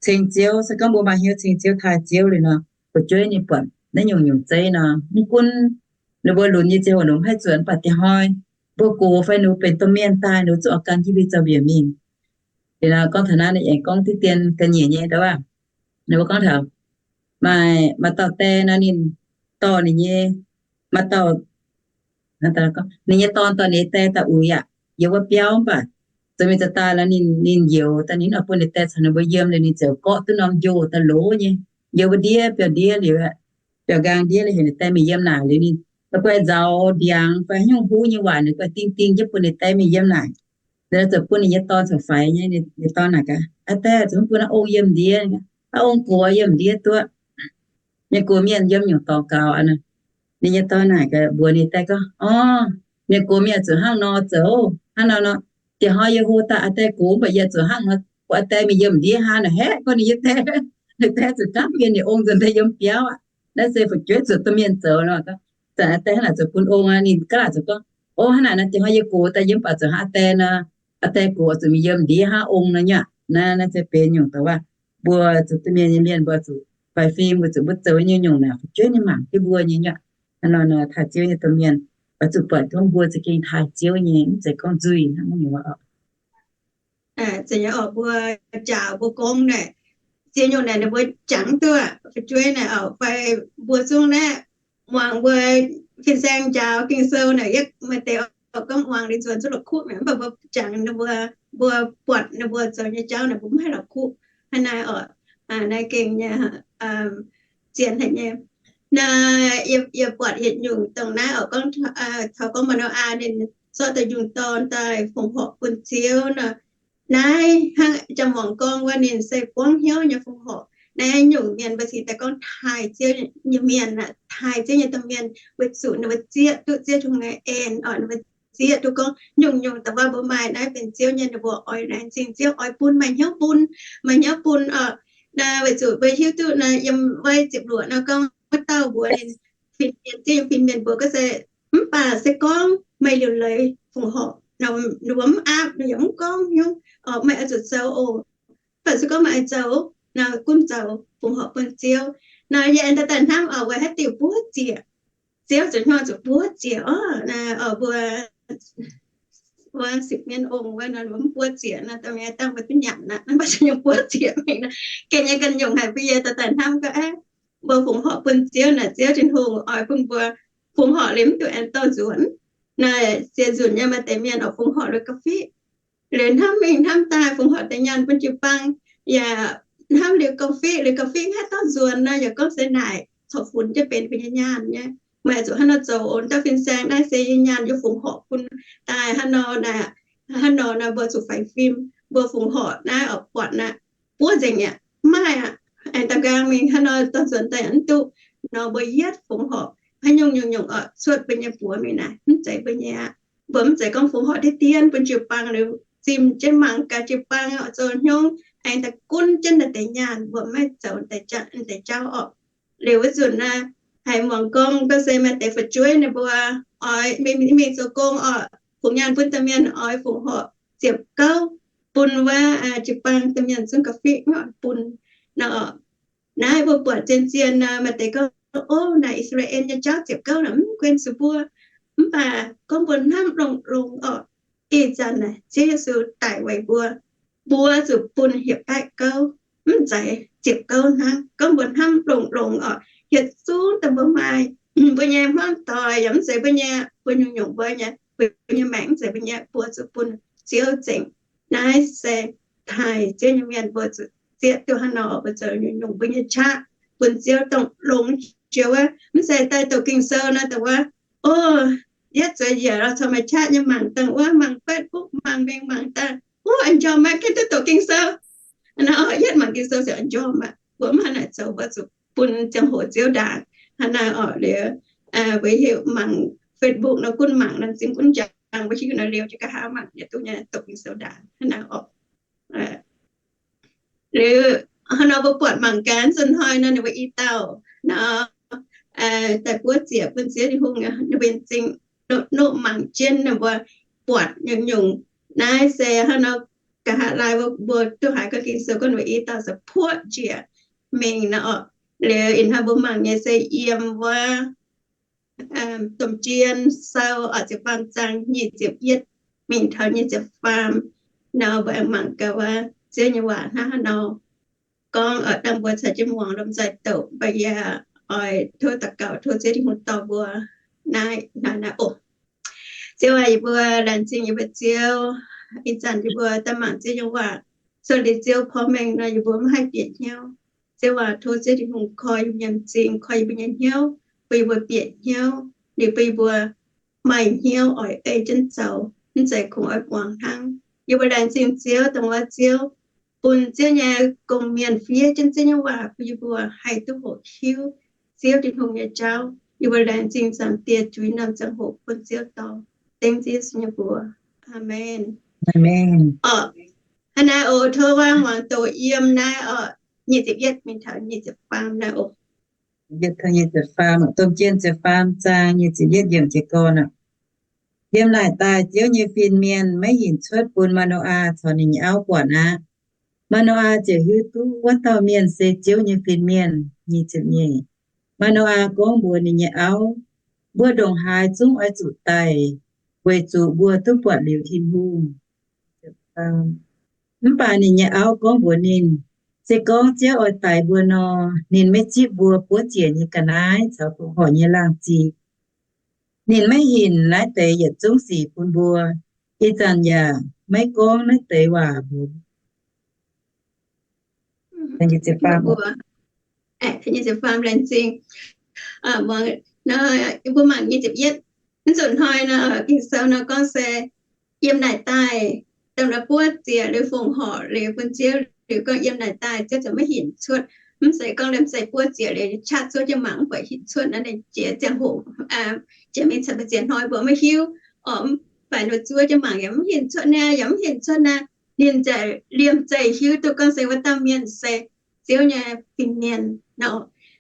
ceng Ziouv. Se gorngv mbuo maaih hnyouv ceng Ziouv, taaih Ziouv liuz nor, fu'jueiv ninh buatc naaiv nyungc-nyungc zeiv nor, mv gunv ninh mbuo lunx nyei ziangh hoc ninh mbuo mv haih zuotc, mv baac diex hnoi mbuo gox fai ninh mbuo benx domh mienh daaih, ninh mbuo zungv oix gan jienv mbuo nyei zaux-mbiec mingh. Liuz nor gorngv taux naaiv, ninh aengx gorngv diqv dien ga'nyiec nyei, da'waac ninh mbuo gorngv taux maaih, maaih dauh die nor, ninh dorh ninh nyei, maaih dauh, ninh nyei dorn dorh ninh nyei die daaih uix aqv, yiem wuov biauv. Mv baac zoux mingh zoux daaih nor, ninh, ninh njoux daaih, ninh oix bun ninh die caux ninh mbuo yiem liuz, ninh ziouc gorqv duqv norm njoh daaih loz nyei, njoux wuov ndiev, biauv-ndiev liuz, biauv-nqaang ndiev liuz, heuc ninh die mingh yiem naaic liuz, ninh da'guaih nzaaux ndiangx fai haaix nyungc huv nyei waac, ninh guaih ding ding jienv bun ninh die mingh yiem naaic. Liuz zoux bun ninh nyei dorn caux faix nyei. Ninh dorn naaic gaax, Aa Die, zuqc mv bun naaiv ong yiem ndiev. Aa, ong gox yiem ndiev duqv. Mienh gox mienh yiem nyungc dorngx gaux aqv. Ninh nyei dorn naaic gaax mbuox ninh die gorngv, Orv, mienh gox mienh zuqc hnangv nor zoux, hnangv nor nor. Diex hnoi yie hlo daaih, Aa Die gox, mv baac yie zuqc hnangv nor, bun Aa Die mingh yiem ndiev hnangv naaic. Haeqv gorngv ninh nyei die, ninh die zuqc gaamv mienh ninh ong nzuonx daaih yiem biauv aqv. Naaiv se fu'jueiv zuqc domh mienh zoux nor. Zanc Aa Die hnangv naaic zoux bun ong aqv. Ninh gaav laaic zoux gorngv, Orv, hnangv naaic nor, diex hnoi yie gox daaih yiem baac zuqc hnangv Aa Die nor, Aa Die gox zuqc mingh yiem ndiev hnangv ong nor nyei aqv. Naaiv, naaiv se benx nyungc dongh waac mbuo zoux domh mienh nyei mienh mbuo zuqc faix fim, mbuo zuqc mbuo zoux nyei nyungc naaic fu'jueiv ninh mangc jienv mbuo nyei nyei aqv. Hnangv nor nor, taaih Ziouv nyei domh mienh oix zuqc buatc gorngv mbuo za'gengh taaih Ziouv nyei, mv zeiz gorngv nzuih hnangv nyei oc. Mbuo njaaux mbuo gorngv naaic, ziex nyungc naaic ninh mbuo jangx duqv fu'jueiv naaic oc, fai mbuo zungv naaiv muangx mbuo fin-saeng njaaux Ging-Sou naaic, yie maaih deix oix gorngv muangx liuz nzuonx zuqc la'kuqv mi'aqv, mv baac mbuo jangx ninh mbuo, mbuo buatc ninh mbuo zoux nyei jauv naaic mbuo mv haih la'kuqv. Hnangv naaiv oc, naaiv gengh nyei, zien haic nyei. Naaiv yie buatc yietc nyungc dongh naaiv oc, gorngv taux gorngv Mbaa^no^aa ninh zorqv daaih yungh dorn daaih fongc horc bun Ziouv nor, naaiv hnangv jang-muangx gorngv wuov, ninh se buangv hnyouv nyei fongc horc. Naaiv nyungc mienh mbuo cingx daaih gorngv taaih Ziouv nyei mienh aqv, taaih Ziouv nyei domh mienh, weic zuqc ninh mbuo zieqv duqv Ziouv Tin-Hungh nyei en oc, ninh mbuo zieqv duqv gorngv nyungc-nyungc dongh wuov mbuo maaih naaiv benx Ziouv nyei, ninh mbuo oix laengz zingh Ziouv, oix bun, maaih hnyouv bun, maaih hnyouv bun oc. Naaiv weic zuqc mbuo hiuv duqv naaiv yiem wuov ziepc luoqc nor gorngv wuov dauh mbuox ninh, fin-mienh, Ziouv nyei fin-mienh mbuox gorngv se, mv baac se gorngv meih liuc leiz fongc horc, ninh mbuo mv aapv, ninh yaac mv gorngv hnyouv, meih oix zuqc zoux oc. Mv baac se gorngv meih oix zoux, naaiv gunv zoux fongc horc bun Ziouv. Naaiv yie aengx daaih daaih hnamv oc, weic haaix diuc buov ziec, Ziouv zuqc hnangv zuqc buov ziec oc. Mbuo wuov sipc mienv ong wuov nor, mbuo mv buov ziec nor, da'mienh dangh mbuo duqv nyanc aqv, mv baac nyungc buov ziec mingh nor. Gengh nyei ganh nyungc haic, mbuo yie daaih daaih hnamv gorngv, aeqv, mbuo fungc horc bun Ziouv naaic, Ziouv Tin-Hungh oix bun mbuo fungc horc liuz mv duqv aengx dorh nzuonx. Naaic ziec nzunc nyei maaih deix mienh oix fungc horc liuz ga'fiqv, liuz hnamv mingh hnamv daaih fungc horc deix nyaanh bun jiu-baang, yaac hnamv liuz ga'fiqv, liuz ga'fiqv haih dorh nzuonx nor, yaac gorngv se naaic corc funx jienv benx mbuo nyei nyaanh nyei. Meih zuqc hnangv nor zoux oc, dauh fin-saeng naaiv se yie nyaanh yie fungc horc bun daaih hnangv nor naaic, hnangv nor naaic mbuo zuqc faix fim, mbuo fungc horc naaiv oix buatc naaic, buov nzengc aqv, mv maaih aqv. Aengx daux nqaang mingh hnangv nor dorh nzuonx daaih mv duqv nor, mbuo yietv fungc horc haaix nyungc nyungc nyungc oc, cuotv mbuo nyei buoz mingh naaic, mv zeiz mbuo nyei aqv. Mbuo mv zeiz gorngv fungc horc deix dien bun jiu-baang liuz zimh jienv mangc gaax jiu-baang oix zoux haaix nyungc, aengx daaih gunv jienv naaiv deix nyaanh, mbuo maiv zoux deix jauv orqc. Liuz wuov nzunc naaiv, haiz muangx gorngv gorngv se maaih deix fu'jueiv ninh mbuo oix mingh zoux gong orqc, fungx nyaanh bun domh mienh, oix fungc horc ziepc gouv bun wuov jiu-baang domh mienh zungv ga'fiqv bun nor. Naaiv mbuo buatc zien-zien nor, maaih deix gorngv, ov, naaic I^saa^laa^en nyei jauv ziepc gouv naaic mv guen zuqc mbuo. Mv baac gorngv mbuo hnamv longx-longx orqc, ih zanc naaic Ziouv Yesu daic weic mbuo, mbuo zuqc bun hietc baeqv gouv, mv zeiz ziepc gouv hnangv. Gorngv mbuo hnamv longx-longx orqc, yietc zungv dongh mbuo maaih, mbuo nyei hmuangv doic yaac mv zeiz mbuo nyei, mbuo nyungc-nyungc mbuo nyei, mbuo nyei maengc mv zeiz mbuo nyei, mbuo zuqc bun Ziouv zengc. Naaiv se taaih Ziouv nyei mienh mbuo zuqc zieqv duqv hnangv nor, mbuo zoux nyungc-nyungc mbuo nyei qaqv bun Ziouv dongh longx jiex wuov. Mv zeiz daaih doqc Ging-Sou nor dongh wuov, o, yietv zueiz njiec lorz caux meih qaqv nyei mangc dangh wuov, mangc Facebook, mangc mengh mangc daaih, o, njormh maiv gaengh duqv doqc Ging-Sou. Nor yietv mangc Ging-Sou se njormh aqv. Mbuo mv hnangv naaic zoux, mbuo zuqc bun ziangh hoc Ziouv ndaangc. Hnangv naaiv orqc, liuz mbuo hiuv mangc Facebook nor gunv mangc nor zingh gunv njang, mbuo hiuv nor liuz jiez ga'haav mangc yietc duqv nyei doqc Ging-Sou ndaangc hnangv naaiv orqc. Liuz hnangv nor mbuo buatc mangc gaax nzunc hnoi nor ninh mbuo i dauh nor daaih buov ziec bun Ziouv Tin-Hungh, ninh mbuo zingh noqv mangc jienv ninh mbuo buatc nyungc-nyungc. Naaiv se hnangv nor ga'haav laai mbuo duqv haiz gorngv Ging-Sou gorngv ninh mbuo i dauh se puoqv njiec mingh nor orqc. Liuz ih hnoi mbuo mangc nyei se yiem wuov Domh Jien Sou orqc, ziepc faam zaang nyic ziepc yietv mingh taux nyic ziepc faam nor, mbuo aengx mangc gaax wuov Ziouv nyei waac hnangv haaix nor gorngv. Dangh mbuo caux jienv muangx lomh nzoih doqc, mv baac yie oix tov daux gaux tov Ziouv Tin-Hungh dorh mbuo naaiv hnoi naaiv oc. Ziouv aac, yie mbuo laengz zingh yie mbuo Ziouv. Ih zanc yie mbuo daaih mangc Ziouv nyei waac, so liuz Ziouv porv mengh nor yie mbuo mv haih bieqc hnyouv. Ziouv aac, tov Ziouv Tin-Hungh koi yie mbuo nyei m'zing, koi yie mbuo nyei hnyouv, bun yie mbuo bieqc hnyouv, liuz bun yie mbuo maaih hnyouv oix ei jienv zoux, mv zeiz kungx oix muangx hnangv. Yie mbuo laengz zingh Ziouv dongh wuov Ziouv bun Ziouv nyei gong-mienh fiev jienv Ziouv nyei waac bun yie mbuo haih duqv hoqc hiuv Ziouv Tin-Hungh nyei jauv. Yie mbuo laengz zingh Zaangc Diex juix norm ziangh hoc bun Ziouv dorh, dengv Ziouv Yesu nyei mbuox. Aamen. Aamen. Orqc, hnangv naaiv oc, tov waac muangx doqc yiem naaiv orqc, nyic ziepc yietv mingh taux nyic ziepc faam naaiv oc. Yietv taux nyic ziepc faam, Domh Jien ziepc faam zaang nyic ziepc yietv yiemc jiez gorn aqv. Yiem naaic daaih Ziouv nyei fin-mienh maiv hinc cuotv bun Maa^no^aa caux ninh nyei auv buatc aqv. Maa^no^aa ziouc hiuv duqv wuov dauh mienh se Ziouv nyei fin-mienh. Nyic ziepc nyeic. Maa^no^aa gorngv mbuox ninh nyei auv, mbuo ndongc haaix zungv oix zuqc daic, weic zuqc mbuo duqv buatc liuz Tin-Hungh. Mv baac ninh nyei auv gorngv mbuox ninh, se gorngv Ziouv oix daix mbuo nor, ninh maiv zipv mbuo buov ziec nyei ga'naaiv caux fongc horc nyei laangh ziqc. Ninh maiv hinc naaiv deix yietc zungv sic bun mbuo, ih zanc yaac maiv gorngv naaiv deix waac mbuox mbuo mangc nyic ziepc yietv. Mv zuqc hnoi nor, Ging-Sou nor gorngv se yiem naaic daaih, dongh la'buov ziec liuz fongc horc liuz bun Ziouv liuz gorngv yiem naaic daaih Ziouv ziouc maiv hinc cuotv. Mv zeiz gorngv liemh zeih buov ziec liuz qaqv zuov jienv mangc mv buatc hinc cuotv nor, ninh jiex ziangh hoc, jiex mingh caux mbuo ziec hnoi mbuo maiv hiuv. Orqc, mv baac ninh zuov jienv mangc yaac mv hinc cuotv niaa, yaac mv hinc cuotv naaiv. Ninh ziouc liemh zeih hiuv duqv gorngv se wuov dauh mienh se Ziouv nyei fin-mienh nor.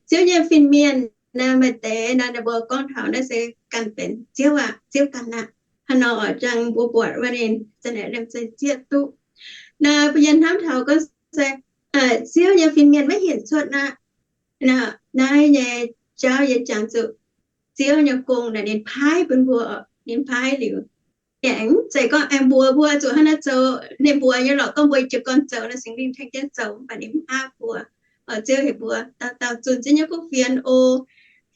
Ziouv nyei fin-mienh naaiv maaih deix nor, ninh mbuo gorngv taux naaiv se ganh benx Ziouv aqv, Ziouv ganh aqv. Hnangv nor oix jangx mbuo buatc wuov ninh za'naaic liemh zeih zieqv duqv. Naaiv mbuo yie hnamv taux gorngv se Ziouv nyei fin-mienh maiv hinc cuotv aqv. Naaiv nyei jauv yie jangx zuqc Ziouv nyei gong naaic ninh paaiv bun mbuo, ninh paaiv liuz aengx mv zeiz gorngv aengx mbuox mbuo zuqc hnangv naaiv zoux, ninh mbuox nyei lorqc, gorngv mbuo jiez gorn zoux nor, Singx Lingh tengx jienv zoux, mv baac ninh mv aapv mbuo. Oc, Ziouv heuc mbuo dauh dauh zunh jienv nyei kuv fienx oc,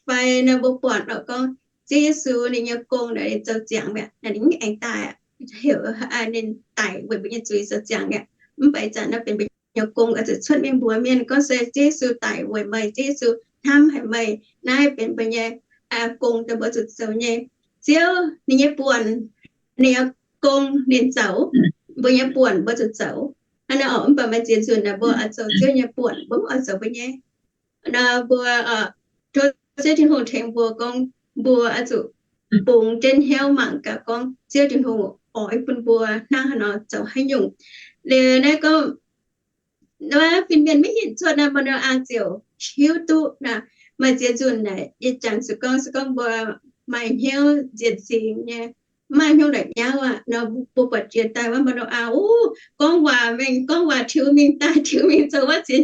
fai nor mbuo buatc lorqc gorngv Ziouv Yesu ninh nyei gong naaic ninh zoux ziangx mi'aqv, ninh mv aengx daaih, heuc ninh daic weic mbuo nyei zuiz zoux ziangx mi'aqv. Mv baac ih zanc nor benx mbuo nyei gong oix zuqc cuotv mingh mbuox mienh gorngv se Ziouv Yesu daic weic meih, Ziouv Yesu hnamv haic meih. Naaiv benx mbuo nyei gong dongh mbuo zuqc zoux nyei. Ziouv ninh nyei buonc, ninh nyei gong ninh zoux, mbuo nyei buonc mbuo zuqc zoux. Hnangv naaiv oc, mv baac maaih ziex nzunc naaic mbuo oix zoux Ziouv nyei buonc, mbuo mv oix zoux mbuo nyei. Nor mbuo tov Ziouv Tin-Hungh tengx mbuo gorngv mbuo oix zuqc bungx jienv hnyouv mangc gaax gorngv Ziouv Tin-Hungh oix bun mbuo hnangv haaix nor zoux haaix nyungc. Liuz naaiv gorngv fin-mienh maiv hinc cuotv naaiv, Manoaa ziouc hiuv duqv naaic. Maaih ziex nzunc naaic yie jangx zuqc gorngv, se gorngv mbuo maaih hnyouv nziex nzingx nyei, maaih hnyouv la'nyauv aqv nor, mbuo buatc jiex daaih wuov Manoaa, gorngv waac mingh, gorngv waac tiux mingh daaih tiux mingh zoux wuov ziex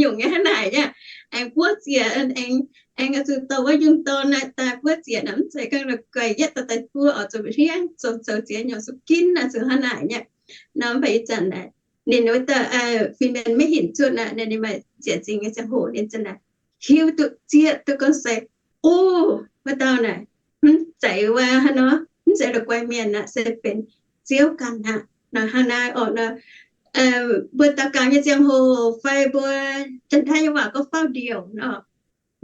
nyungc nyei hnangv naaic aqv. Aengx buov ziec, aengx, aengx oix zuqc dorh wuov nyungc dorn naaic daaih buov ziec naaic, mv zeiz ganh la'guaih yietv daaih daaih buov oc, zuqc hliangv zoux, zoux ziex nyungc, zuqc ginv naaic, zuqc hnangv naaic nyei. Nor mv baac ih zanc naaic ninh wuov dauh fin-mienh maiv hinc cuotv naaic, ninh maaih nziex nzingx nyei ziangh hoc ninh zanc naaic hiuv duqv zieqv duqv gorngv se, o, wuov dauh naaic mv zeiz wuov hnangv nor, mv zeiz la'guaih mienh aqv, se benx Ziouv ganh aqv. Nor hnangv naaiv oc nor, mbuo daux gaux nyei ziangh hoc fai mbuo Janx-Taiv nyei waac gorngv faaux ndiouc nor,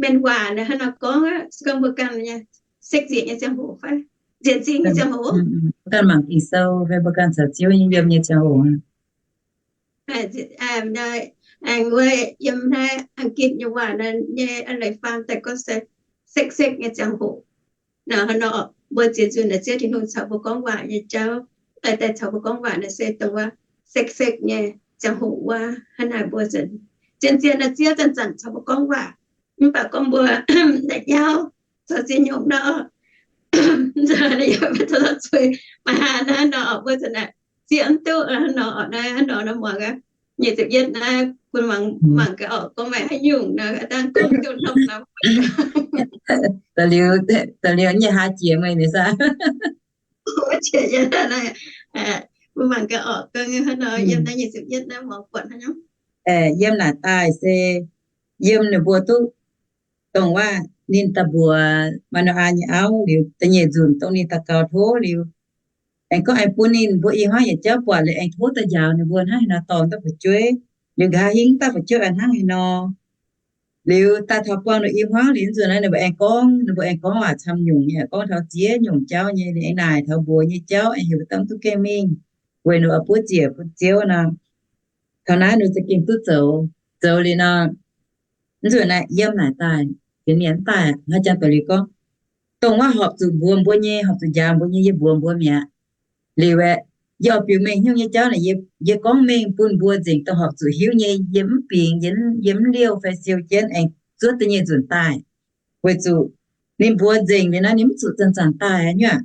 mienh waac naaic hnangv nor gorngv aqv, se gorngv mbuo ganh nyei sekv nzieqc nyei ziangh hoc fai nziex nzingh nyei ziangh hoc, ganh mangc Ging-Sou fai mbuo ganh caux Ziouv nyei yiem nyei ziangh hoc, aengx wuov yiem naaiv Ang^gitv nyei waac naaic nyei leiz-faan daaih gorngv se sekv sekv nyei ziangh hoc. Nor hnangv nor, mbuo ziex nzunc naaic Ziouv Tin-Hungh caux mbuo gorngv waac nyei jauv, daaih caux mbuo gorngv waac naaic se dongh wuov sekv sekv nyei ziangh hoc wuov. Hnangv naaic mbuo zien-zien naaic Ziouv zanc-zanc caux mbuo gorngv waac, mv baac gorngv mbuo la'nyauv zoux ziex nyungc nor, zoux zuiz maaih haaix nor, mbuo zanc naaic zieqv mv duqv nor, naaiv nor nor muangx aqv. Nyic ziepc yietv naaiv bun mangc gaax oc, gorngv maaih haaix nyungc nor, dangh gorngv duqv norm nor. Da'liuz nyei hlaax jiex meih nyei saah? Bun mangc gaax oc, gorngv hnangv nor, yiem naaiv nyic ziepc yietv naaiv muangx buatc hnangv nor. Yiem naaic daaih se yiem ninh mbuo duqv dongh waac ninh daaih mbuox Maa^no^aa nyei auv liuz, da'nyeic nzunc dongh ninh daux gaux tov liuz, aengx gorngv aengx bun ninh mbuo i hmuangv yietc jauv buatc liuz aengx tov daaih njaaux ninh mbuo hnangv haaix nor dorh dauh fu'jueiv, liuz nqa'haav hingv dauh fu'jueiv hnangv haaix nor. Liuz daaih taux buangh ninh i hmuangv liuz nzunc naaiv ninh mbuo aengx gorngv, ninh mbuo aengx gorngv waac camv nyungc nyei, gorngv taux ziex nyungc jauv nyei, ninh aengx naaic taux mbuox nyei jauv aengx heuc mbuo daaih mv duqv gengh mingh, weic ninh oix buov ziec bun Ziouv nor. Taux naaiv ninh za'gengh duqv zoux, zoux liuz nor, nzunc naaiv yiem naaic daaih, zienx mienh mv daaih, haaix jangx daaih liuz gorngv, dongh wuov horpc zuqc mbuox mbuo nyei, horpc zuqc njaaux mbuo nyei, yie mbuox mbuo mi'aqv. Liuz aeqv, yie oix biux mengh hnyouv nyei jauv naaic, yie gorngv mengh bun mbuo nzengc dongh horpc zuqc hiuv nyei, yie mv bingx, yie mv liouh fai siou jienv aengx zuov da'nyeic nzunc daaih. Weic zuqc ninh mbuox nzengc liuz naaiv ninh mv zuqc zanc-zanc daaih nyei aqv.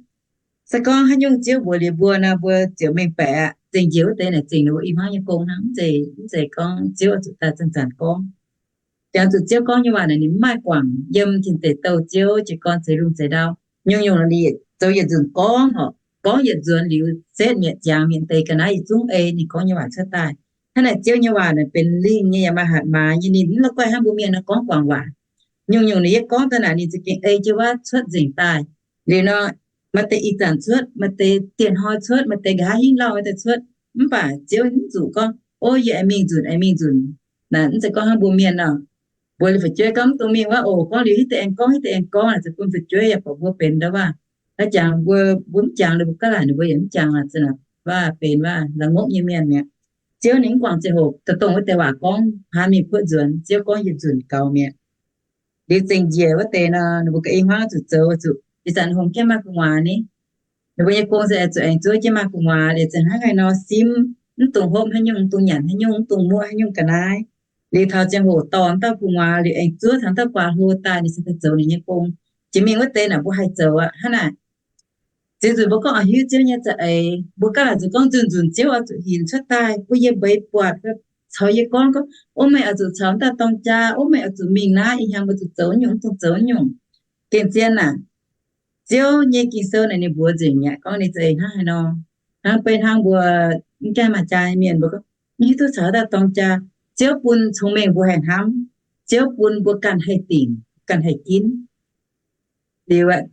Se gorngv haaix nyungc Ziouv mbuox liuz mbuo nor, mbuo ziouc mengh baeqc aqv. Zengc njiec wuov deix naaic zengc ninh mbuo i hmuangv nyei gong hnangv, mv zeiz gorngv Ziouv oix zuqc daaih zanc-zanc gorngv. Jangx zuqc Ziouv gorngv nyei waac naaic ninh mv maaih guangc, yiem tin deic douh Ziouv jiez gorn zeix lungh zeix ndau. Nyungc-nyungc liuz zoux yietc nzunc gorngv oc, gorngv yietc nzuonx liuz setv mietc ziangx mienh deix ga'naaiv yietc zungv ei ninh gorngv nyei waac cuotv daaih. Hnangv naaic Ziouv nyei waac naaic benx lingh nyei yaac maaih hatc maaz nyei, ninh mv la'guaih hnangv mbuo mienh nor gorngv guangc waac. Nyungc-nyungc ninh yie gorngv daaih naaic ninh za'gengh ei jienv wuov cuotv nzengc daaih. Liuz nor, maaih deix ih zanc cuotv, maaih deix dieh hnoi cuotv, maaih deix nqa'haav hingv lauh wuov deix cuotv. Mv baac Ziouv mv zuqc gorngv, o, yie aengx mingh nzunc, aengx mingh nzunc. Naaic mv zeiz gorngv hnangv mbuo mienh nor, mbuo liuz fu'jueiv gorngv mv dungx mingh wuov oc, gorngv liuz hitv deix aengx gorngv, hitv deix aengx gorngv, naaic za'gengh fu'jueiv yaac buatc mbuo benx ndau waac. Naaiv jangx mbuo, mbuo mv jangx liuz mbuo ga'laaic ninh mbuo yaac mv jangx, aa, benx waac la'ngopv nyei mienh mi'aqv. Ziouv ninh mv guangc ziangh hoc, dongh wuov deix waac gorngv hnangv mingh kuotv nzuonx, Ziouv gorngv yietc nzunc gaux mi'aqv. Liuz zengc njiec wuov deix nor, ninh mbuo ga'naaiv hmuangv zuqc zoux, zuqc ih zanc hngongx jienv maaih gu'nguaaz ni. Ninh mbuo nyei gong se aengx zuqc aengx zuov jienv maaih gu'nguaaz liuz, za'gengh hnangv haaix nor simv, mv dungx hopv haaix nyungc, mv dungx nyanc haaix nyungc, mv dungx muoqv haaix nyungc ga'naaiv. Liuz taux ziangh hoc dorh dauh gu'nguaaz liuz aengx zuov taux dauh guaax hlo daaih, ninh se daaih zoux ninh nyei gong. Jiex mingh wuov deix naaic mbuo haih zoux aqv. Hnangv naaic, ziex nzunc mbuo gorngv oix hiuv Ziouv nyei za'eix, mbuo ganh zuqc gorngv nzunc nzunc Ziouv oix zuqc hinc cuotv daaih bun yie mbeix buatc, caux yie gorngv, gorngv, ov, meih oix zuqc caux dauh dorng jaa, ov, meih oix zuqc mingh naaiv, ih hnyangx mbuo zuqc zoux nyungc, mv dungx zoux nyungc. Gengh zien aac, Ziouv nyei Ging-Sou naaic ninh mbuox nzengc mi'aqv gorngv ninh za'eix hnangv haaix nor. Hnangv beiv hnangv mbuo mv gaengh maaih jaa nyei mienh mbuo gorngv, mv hiuv duqv caux haaix dauh dorng jaa. Ziouv bun cong-mengh mbuo haih hnamv. Ziouv bun mbuo ganh haih dingc, ganh haih ginv. Liuz aeqv,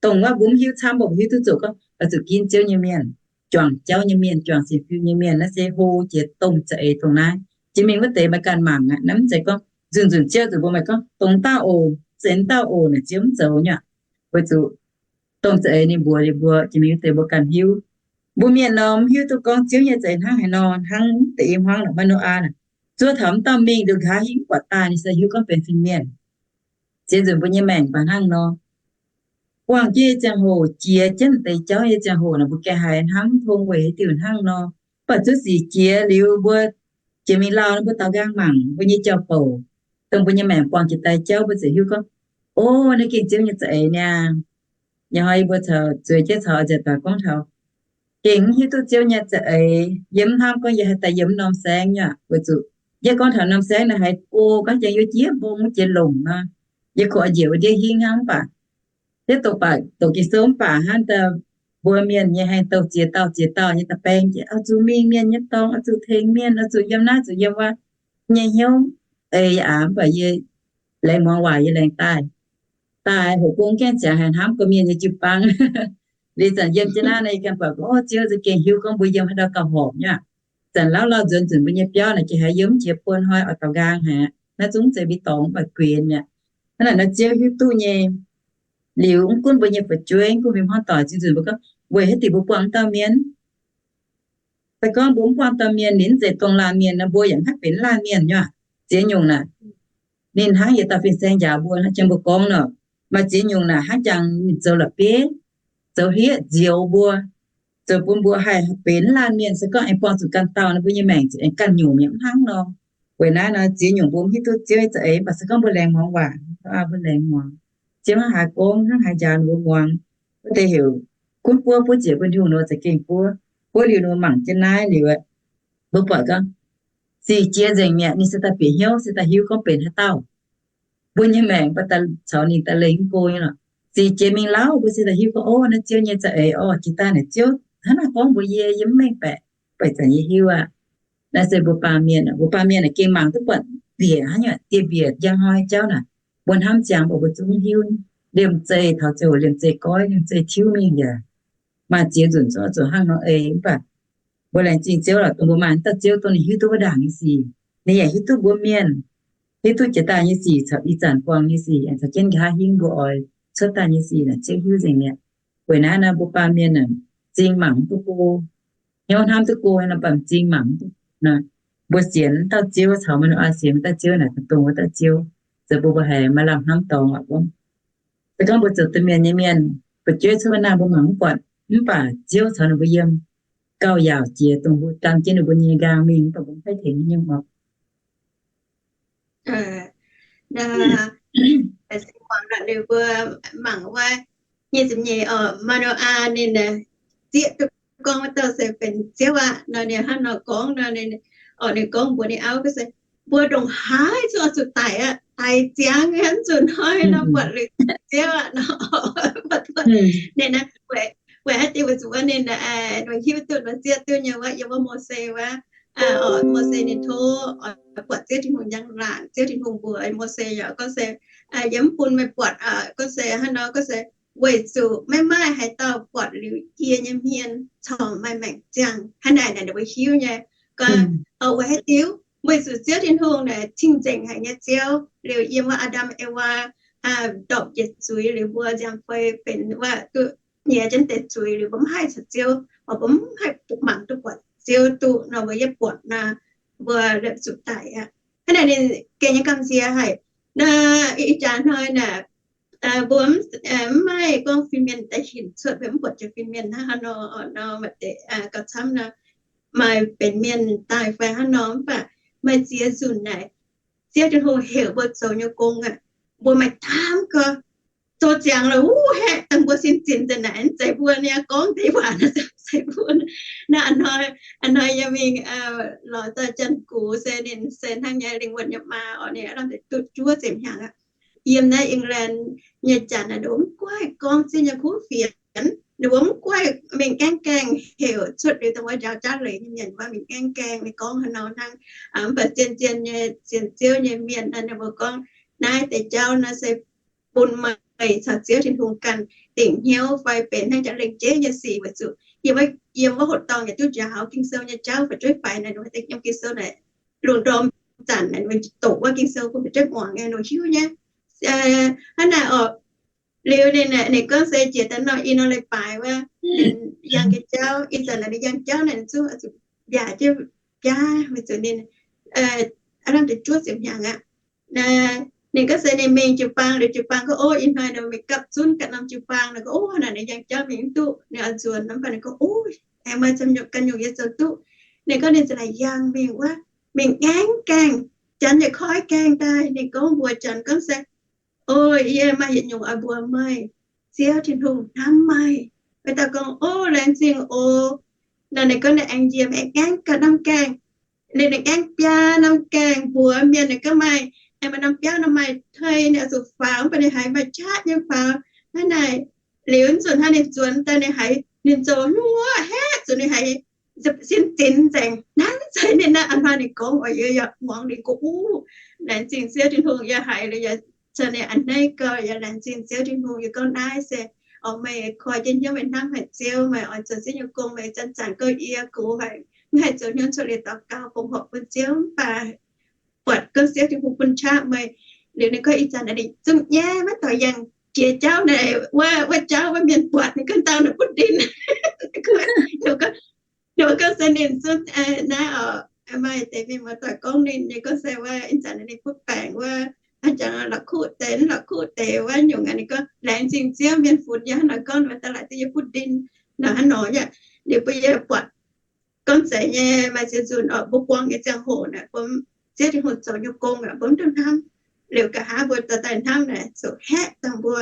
dongh wuov mbuo mv hiuv camv, mbuo hiuv duqv zoqc gorngv oix zuqc ginv Ziouv nyei mienh, juangc jauv nyei mienh, juangc sienx fim nyei mienh, naaiv se hlo jiex domh za'eix dongh naaiv. Jiex mingh wuov deix meih ganh mangc aqv. Naaiv mv zeiz gorngv nzunc nzunc Ziouv zuqc mbuo meih gorngv dongh dauh oc, se dauh oc naaic Ziouv mv zoux nyei aqv. Weic zuqc domh za'eix ninh mbuox liuz mbuo jiex mingh wuov deix mbuo ganh hiuv. Mbuo mienh nor mv hiuv duqv gorngv Ziouv nyei za'eix hnangv haaix nor. Hnangv da'yietv hmuangv naaic, Maa^no^aa naaic, zuov taux wuov dauh mingh liuz nqa'haav hingv buatc daaih ninh se hiuv gorngv benx fin-mienh. Ziex nzunc mbuo nyei maengc baac hnangv nor. Buangh jienv nyei ziangh hoc, jiex jienv deix jauv nyei ziangh hoc naaic, mbuo gengh haiz hnamv tong weic haaix diuc hnangv nor. Mv baac zuov sic jiex liuz mbuo jiex mingh lauh nor, mbuo daaux nqaang mangc mbuo nyei jauv-bouc, dongh mbuo nyei maengc buangh jiex daaih jauv, mbuo ziouc hiuv gorngv, o, naaiv gengh Ziouv nyei za'eix niaa. Ih hnoi yie mbuo caux zueiz jienv caux oix nzengc daaih gorngv taux, gengh mv hiuv duqv Ziouv nyei za'eix. Yie mv hnamv gorngv yie haih daaih yiem norm saengv nyei aqv. Weic zuqc yie gorngv taux norm saengv naaic haiz go gorngv jangx yuoqv jiex mbong wuov jiex longc nor, yie kungx oix njiec wuov ndiev hingv hnangv. Mv baac yie doqc baac doqc Ging-Sou mv baac hnangv daaih mbuo mienh nyei haengh douh ziex dauh ziex dauh nyei daaih baeng jiex, oix zuqc mingh mienh nyei dorngx, oix zuqc tengx mienh, oix zuqc yiem naaiv zuqc yiem wuov, nyei hnyouv eix aqv. Mv baac yie laengz muangx waac yie laengz daaih, daaih hoqc gong gaengh ziangx haiz hnamv gorqv-mienh nyei jiu-baang. Liuz zanc yiem jienv naaiv nor, yie ganh buatc gorngv, o, Ziouv za'gengh hiuv gorngv mbuo yiem haaix dauh gauh horpc nyei aqv. Zanc lauv lauh nzuonx nzunc mbuo nyei biauv naaic, gengh haiz yiem jiex buo hnoi oix daaux nqaang haic. Naaiv zungv zeiz mbuo dorngx mv baac guenx mi'aqv. Hnangv naaic nor Ziouv hiuv duqv nyei. Liuz mv gunv mbuo nyei fu'jueiv, mv gunv mbuo hmuangv doic, ziex nzunc mbuo gorngv weic haaix diuc mbuo buangh dauh mienh, se gorngv mbuo mv buangh dauh mienh, ninh mv zeiz dongh laanh mienh nor, mbuo yaac mv haih benx laanh mienh nyei aqv. Ziex nyungc naaic, ninh hnangv yietc dauh fin-saeng njaaux mbuo, hnangv jang mbuo gorngv nor. Maaih ziex nyungc naaic hnangv jangx ninh zoux la'bieiv, zoux hlieqv nzioux mbuo, zoux bun mbuo haih benx laanh mienh. Se gorngv aengx buangh zuqc ganh dauh nor, mbuo nyei maengc ziouc aengx ganh nyungc mi'aqv, mv hnangv nor. Weic naaiv nor ziex nyungc mbuo mv hiuv duqv Ziouv nyei za'eix, mv baac se gorngv mbuo laengz muangx waac, mbuo laengz muangx Ziouv hnangv haaix gorngv, hnangv haaix njaaux ninh mbuo muangx, wuov deix heuc gunv buov, buov ziec bun Tin-Hungh nor za'gengh buov. Buov liuz ninh mbuo mangc jienv naaiv liuz, mbuo buatc gorngv sic jiex nzengc mi'aqv, ninh se daaih bieqc hnyouv, se daaih hiuv gorngv benx haaix dauh. Mbuo nyei maengc mbuo daaih caux ninh daaih lengx go nyei lorqc. Sic jiex mingh lauh, mbuo se daaih hiuv gorngv, o, naaiv Ziouv nyei za'eix orqc. Jiex daaih naaic Ziouv hnangv naaiv gorngv mbuo, yie yiem mv mengh baeqc, baeqc zanc yie hiuv aqv. Naaiv se mbuo baamh mienh, mbuo baamh mienh aeqv, gengh mangc duqv buatc mbiec hnangv nyei, dieh mbiec njang hnoi jauv naaic, mbuo hnamv ziangx mbuo, mbuo zungv hiuv. Liemh zeih taux ziouc liemh zeih goiv, liemh zeih tiuv mingh yaac maaih ziex nzunc zungv zuqc hnangv nor eix. Mv baac mbuo laengz zingh Ziouv lorqc, dongh mbuo maaih dauh Ziouv dongh ninh hiuv duqv wuov ndaangc nyei sic, ninh yaac hiuv duqv mbuo mienh, hiuv duqv jiex daaih nyei sic caux ih zanc buangh nyei sic, aengx caux jienv nqa'haav hingv mbuo oix cuotv daaih nyei sic naaic, Ziouv hiuv nzengc mi'aqv. Weic naaiv nor mbuo baamh mienh aeqv, m'zing mangc mv duqv go, hnyouv hnamv duqv go nor, mv baac m'zing mangc mv duqv go nor. Mbuo sienx dauh Ziouv caux Maa^no^aa sienx dauh Ziouv naaic, dongh wuov dauh Ziouv, zoux bun mbuo haiz maaih lamh hnamv dorngx aqv. Se gorngv mbuo zoux domh mienh nyei mienh, fu'jueiv cuotv wuov naaiv mbuo mangc mv buatc, mv baac Ziouv caux ninh mbuo yiem, gauh yaauc jiex dongh mbuo gan jienv ninh mbuo nyei nqaang mingh, mv baac mbuo mv haih tengx nyei oc. Mbuo mangc wuov nyic ziepc nyeic, Maa^no^aa ninh zieqv duqv gorngv wuov dauh se benx Ziouv aqv nor, ninh hnangv nor gorngv nor, ninh, orqc, ninh gorngv mbuox ninh auv gorngv se, mbuo ndongc haaix zuqc oix zuqc daic aqv, daic ziangx, mv zuqc hnoi nor buatc liuz Ziouv aqv nor. Ninh naaiv weic haaix diuc, weic zuqc wuov ninh hiuv duqv, ninh zieqv duqv nyei wuov, yiem wuov Mose wuov, Mose ninh tov buatc Ziouv Tin-Hungh njang-laangc, Ziouv Tin-Hungh mbuox Mose yaac gorngv se, yie mv bun meih buatc, gorngv se hnangv nor, gorngv se weic zuqc maiv maaih haaix dauh buatc liuz yie nyei hmien corc maaih maengc ziangh. Hnangv naaic naaic ninh mbuo hiuv nyei. Gorngv, weic haaix diuc? Weic zuqc Ziouv Tin-Hungh naaic cing-nzengc haic nyei Ziouv. Liuz yiem wuov Aa^ndam Ewaa ndorpc njiec zuiz liuz, mbuo nziaamv-fei benx wuov duqv nyiex jienv deix zuiz liuz, mbuo mv haih caux Ziouv, mbuo mv haih mangc duqv buatc Ziouv duqv nor, mbuo yietv buatc nor, mbuo liepc zuqc daic aqv. Hnangv naaic ninh gengh nyei gamh nziex haic. Naaiv ih jaax hnoi naaic, mbuo mv maaih gorngv fin-mienh daaih hinc cuotv, mv buatc jiex fin-mienh hnangv haaix nor, nor maaih deix gauh camv nor, maaih benx mienh daaih fai hnangv nor, mv baac maaih ziex nzunc naaic, Ziouv Tin-Hungh heuc mbuo zoux nyei gong aqv, mbuo maaih daamv gorngv zoux ziangx lorqc, wuov haeqv dangh mbuo sin zinx deix naaic, mv zeiz mbuo niaa gorngv deix waac naaic, mv zeiz mbuo. Naaiv a'hnoi, a'hnoi yie mingh lorz daaih Janx-Gux se ninh se hnangv nyei lingh wuonh nyei maa orqc, ninh lamh deix duqv juov ziepc hnyangx aqv. yiem naaiv England nyei janx naaic, ninh mbuo mv guaih gorngv ziex nyei kuv fienx, ninh mbuo mv guaih, mingh gaengh gaengh heuc cuotv liuz dongh wuov njaaux jaav leiz nyei mienh wuov, mingh gaengh gaengh ninh gorngv haaix nor hnangv. Mv baac zien-zien nyei sienx Ziouv nyei mienh naaic, ninh mbuo gorngv, naaiv deix jauv naaiv se bun meih caux Ziouv Tin-Hungh ganh dingc hnyouv fai benx hnangv jaax lengc jeiv nyei sic weic zuqc yiem wuov hoqc dorngh yaac duqv njaaux Ging-Sou nyei jauv fu'jueiv faix naaic, ninh mbuo deix yiem Ging-Sou naaic lungh ndorm zanc naaic, ninh mbuo doqc wuov Ging-Sou bun fu'jueiv muangx nyei, ninh mbuo hiuv nyei. Hnangv naaic oc. Liuz ninh, ninh gorngv se jiex daaih nor, ih nor leiz-baaix wuov, ninh yangh jauv, ih zanc naaic ninh yangh jauv naaic, ninh zungv mbiaac jienv biaa weic zuqc ninh aav lamh deix juov ziepc hnyangx aqv. Ninh gorngv se ninh mingh jiu-baang liuz, jiu-baang gorngv, ov, ih hnoi ninh mingh gapv zunv ganh norm jiu-baang. Ninh gorngv, ov, naaic ninh yangh jauv mingh mv duqv, ninh oix nzuonx nor, mv baac ninh gorngv, ov, aengx maaih ganh nyungc yie zoux duqv. Ninh gorngv ninh za'naaic yangh mingh wuov, mingh gaengh gaengh, janx yaac koi gaengh daaih. Ninh gorngv mbuox janx gorngv se, o, yie maaih yietc nyungc oix mbuox meih, Ziouv Tin-Hungh hnamv meih. Meih dauh gorngv, o, laengz zingh oc. Naaic ninh gorngv ninh aengx njiec, aengx gaengh ganh norm gaengh. Ninh, ninh gaengh biaa norm gaengh mbuox mienh, ninh gorngv maaih, aengx maaih norm biauv nor maaih tei, ninh oix zuqc faaux, mv baac ninh haiz maaih qaqv nyei faaux. Hnangv naaic, liuz nzunc hnangv ninh nzuonx daaih ninh haiz ninh zoux hnyouv haeqv zuqc ninh haiz sin zinx nzengc. Naaiv zeiz ninh naaiv a'hnoi ninh gorngv oix, yie yaac muangx ninh gorngv, uv, laengz zingh Ziouv Tin-Hungh, yie haiz liuz yaac caux ninh a'hneiv gau, yaac laengz zingh Ziouv Tin-Hungh. Yie gorngv naaiv se, o, meih koi jienv hnyouv, meih hnamv haic Ziouv, meih oix zoux Ziouv nyei gong, meih zanc-zanc gouv yie, gox haic, mv haih zoux hnyouv cuotv liuz daux gaux fongc horc bun Ziouv, mv baac buatc gorngv Ziouv Tin-Hungh bun qaqv meih. Liuz ninh gorngv ih zanc naaic ninh zungv nyaiv maiv dorh yangh jiex jauv naaic, wuov, wuov jauv wuov mienh buatc ninh ganh dauh naaic butv ndin. Ninh gorngv se ninh zungv naaiv oc, maaih deix mienh muoz-doic gorngv ninh, ninh gorngv se wuov ih zanc naaic ninh butv baengc wuov, a'jangc la'kuqv deix, la'kuqv deix wuov nyungc aqv. Ninh gorngv laengz zingh Ziouv, mienh funx yie hnangv naaic gorngv, daaih laaic duqv yie butv ndin nor hnangv nor yaac. Liuz bun yie buatc gorngv zeiz nyei, maaih ziex nzunc oc, mbuo buangh nyei ziangh hoc naaic, mbuo Ziouv Tin-Hungh zoux nyei gong aeqv, mbuo mv duqv hnamv. Liuz nqa'haav mbuo dorh daaih hnamv naaic, zuqc haeqv dangh mbuo.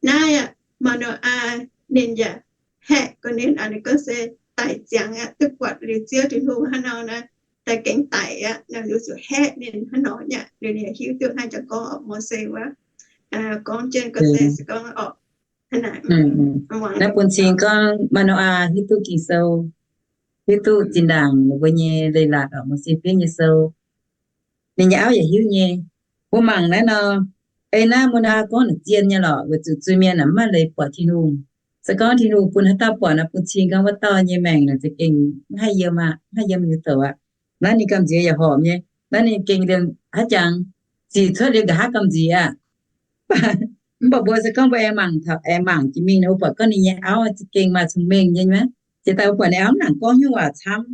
Naaiv aeqv, Maa^no^aa ninh yaac haeqv gorngv ninh, ninh gorngv se daic ziangx aqv, duqv buatc liuz Ziouv Tin-Hungh hnangv nor naaic, daaih gengh daic aqv. Naaiv liuz zuqc haeqv ninh hnangv nor yaac, liuz ninh yaac hiuv duqv hnangv jangx gorngv oc, Mose wuov, gorngv jienv gorngv se, se gorngv oc, naaiv bun cing gorngv Maa^no^aa hiuv duqv Ging-Sou, hiuv duqv zinh ndaangc ninh mbuo nyei leiz-latc oc, Mose fiev nyei sou. Ninh nyei auv yaac hiuv nyei. Mbuo mangc naaiv nor, ei naaiv Maa^no^aa gorngv naaic zien nyei lorqc, weic zuqc zuiz-mienh aeqv, mv maaih leiz buatc Tin-Hungh. Se gorngv Tin-Hungh bun haaix dauh buatc naaic, bun cing gorngv wuov dauh nyei maengc naaic za'gengh mv haih yiem aqv, mv haih yiem liuz douc aqv. Naaiv ninh gamh nziex yaac horpc nyei. Naaiv ninh gengh liemh haaix jangx sic cuotv liuz nqa'haav gamh nziex aqv. Mv baac mbuo se gorngv mbuo aengx mangc taux, aengx mangc jiex mingh nor, mbuo buatc gorngv ninh nyei auv za'gengh maaih cong-mengh nyei nyuoqc. Jiex daaih mbuo buatc ninh auv mv nangc gorngv nyungc waac camv.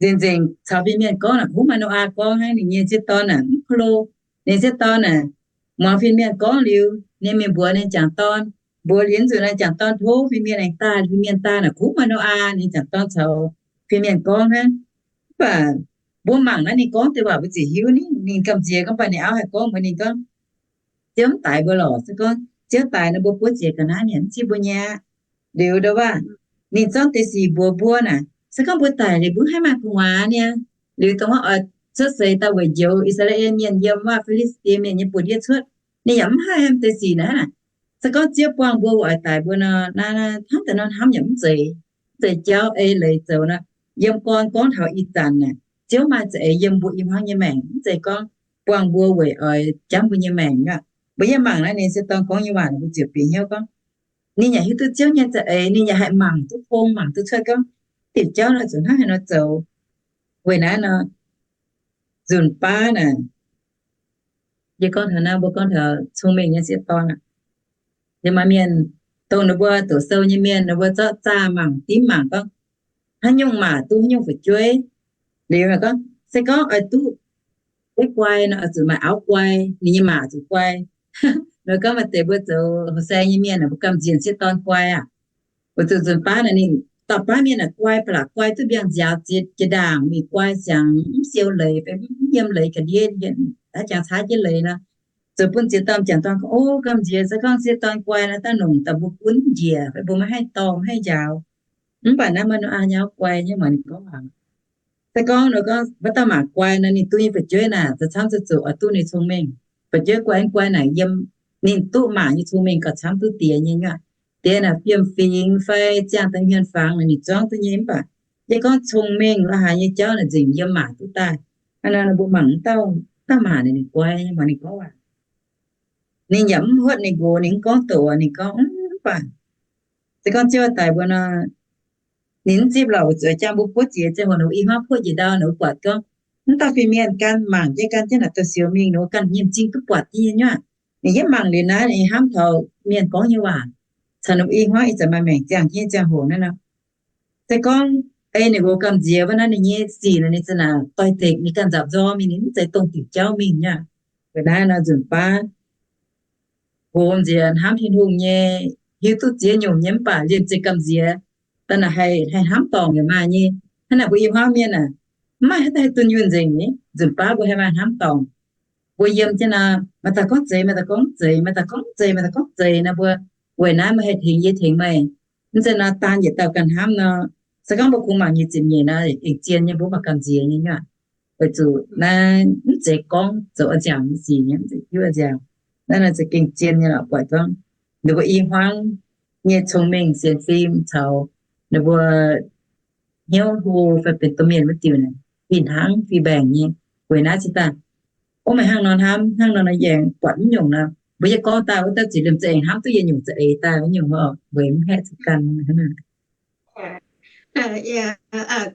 Nzengc-nzengc caux fin-mienh gorngv naaic, huv, Maa^no^aa gorngv hnangv, ninh nyei sieqv dorn naaic mv ko lo. Ninh sieqv dorn naaic muangx fin-mienh gorngv liuz, ninh mingh mbuox ninh jangc dorn. Mbuox liuz nzunc naaic jangc dorn tov fin-mienh aengx daaih, fin-mienh daaih naaic, huv, Maa^no^aa. Ninh jangc dorn caux fin-mienh gorngv hnangv. Mv baac mbuo mangc naaiv ninh gorngv deix waac mbuo ziouc hiuv, ninh gamh nziex gorngv, mv baac ninh auv haih gorngv mbuox ninh gorngv, Ziouv mv daix mbuo lorqc. Se gorngv Ziouv daix nor, mbuo buov ziex ga'naaiv nyanc mv zipv mbuo nyei aqv. Liuz ndau wuov, ninh zorqv deix sic mbuox mbuo naaic, se gorngv mbuo daic liuz mbuo mv haih maaih gu'nguaaz niaa. Liuz dongh wuov oix cuotv seix daaih weic njoux I^saa^laa^en Mienh yiem wuov Fi^li^saa^die Mienh nyei buoz-ndiev cuotv, ninh yaac mv haih deix sic naaic. Se gorngv Ziouv buangh mbuo, weic oix daix mbuo nor, hnamv daaih nor hnamv yaac mv zeiz, mv zeiz jauv ei leiz zoux nor. Yiem gorn gorngv taux ih zanc naaic, Ziouv maaih za'eix yiem mbuo i hmuangv nyei maengc, mv zeiz gorngv buangh mbuo weic oix jamv mbuo nyei maengc aqv. Mbuo yiem mangc naaiv ninh se dorn gorngv nyei waac, mbuo ziouc bieqc hnyouv gorngv, ninh yaac hiuv duqv Ziouv nyei za'eix, ninh yaac haih mangc duqv pong, mangc duqv cuotv gorngv diuc jauv nor zuqc hnangv haaix nor zoux. Weic naaiv nor, nzunc baav naaic, yie gorngv taux naaiv, mbuo gorngv taux cong-mengh nyei sieqv dorn aqv. Yie maaih mienh, dongh ninh mbuo doqc sou nyei mienh, ninh mbuo zorqv zaah mangc, dimv mangc gorngv, haaix nyungc maac duqv haaix nyungc fu'jueiv. Liuz gorngv, se gorngv oix duqv guai nor, oix zuqc maaih auv guai, ninh nyei maac zuqc guai. Nor gorngv maaih deix mbuo zoux houh saeng nyei mienh, mbuo gamh nziex sieqv dorn guai aqv. Weic zuqc nzunc baav naaic ninh dauh baav mienh naaic guai, ba'laqc guai duqv mbiaangx nziaaux jiex, jiex ndaangc, mingh guai siangx mv siou leiz, fai mv yiem leiz ga'ndiev, haaix jangx caaiv jienv leiz nor. Zuqc bun ziex dorn jangx dorn gorngv, o, gamh nziex se gorngv sieqv dorn guai nor, daaih longc daaih mbuo gunv njiec, fai mbuo maiv haih dorh, maiv haih njaaux. Mv baac naaiv Maa^no^aa nyei auv guai nyei, muangx ninh gorngv waac. Se gorngv nor gorngv wuov dauh maac guai nor, ninh duqv nyei fu'jueiv naaic, za'camv zuqc oix duqv ninh cong-mengh. Fu'jueiv guai guai naaic yiem Ninh duqv mangc nyei cong-mengh gauh camv duqv diex nyei nyuoqc. Diex naaic fiem-fingx fai ziangh daaih hmien fangx naaic ninh zuangv duqv nyei, mv baac yie gorngv cong-mengh la'haaix nyei jauv naaic nzengc yiem mangc duqv daaih. Hnangv naaic nor mbuo mangc mv dauh, dauh mangc naaic ninh guai, mangc ninh gorngv waac. Ninh yaac mv huotv ninh nqox, ninh mv gorngv doqc, ninh gorngv mv baac se gorngv ziouv daic mbuo nor, ninh mv zipv lorqc, weic zuqc jangx mbuo buov jiex ziangh hoc ninh i hmuangv puoqv njiec ndau, ninh mbuo buatc gorngv mv dauh fin-mienh gan mangc jienv gan jienv naaic douz-sioux mingh, ninh mbuo ganh nyei m'zing duqv buatc jienv nyei nyuoqc. Ninh yietv mangc liuz naaiv, ninh hnamv taux mienh gorngv nyei waac caux ninh mbuo i hmuangv ih zanc maaih maengc ziangh jienv nyei ziangh hoc naaiv nor. Se gorngv ei ninh mbuo gamh nziex wuov naaiv, ninh nyei sic naaic ninh za'naaic doix-dekc, ninh ganh nzapc nzorng mingh, ninh mv zeiz dongh diuc jauv mingh nyei. Weic naaiv nor nzunc baav hoz nziex hnamv Tin-Hungh nyei, hiuv duqv ziex nyungc nyei mv baac liemh zeih gamh nziex daaih naaic haih, haih hnamv dorngc yaac maaih nyei. Hnangv naaic mbuo i hmuangv mienh aah, mv maaih haaix dauh haih dunh yunh nzengc ni. Nzunc baav mbuo haih maaih hnamv dorngc. Mbuo yiem jienv nor, maaih dauh gorngv zeiz, maaih dauh gorngv zeiz, maaih dauh gorngv zeiz, maaih dauh gorngv zeiz nor, mbuo weic naaiv meih haih tengx yie tengx meih. Mv zeiz nor daan yietc dauh ganh hnamv nor. Se gorngv mbuo kungx mangc nyic ziepc nyeic nor, aengx zien nyei, mbuo mangc gamh nziex nyei nyuoqc. Weic zuqc naaiv mv zeiz gorngv zoux a'nziaauc nyei sic nyei, mv zeiz hiuv a'nziaauc. Naaiv nor za'gengh zien nyei lorqc, buatc gorngv ninh mbuo i hmuangv nyei cong-mengh sienx fim caux ninh mbuo hnyouv hlo fai benx domh mienh wuov diuc naaic, fih hnangv fih mbaengc nyei. Weic naaiv cingx daaih, ov, meih hnangv nor hnamv, hnangv nor nor yangh, buatc mv nyungc nor, mbuo yie gorngv daaih wuov dauh zic liemh za'eix hnamv duqv yietc nyungc za'eix daaih wuov nyungc oc, weic mv haeqv zuqc ganh.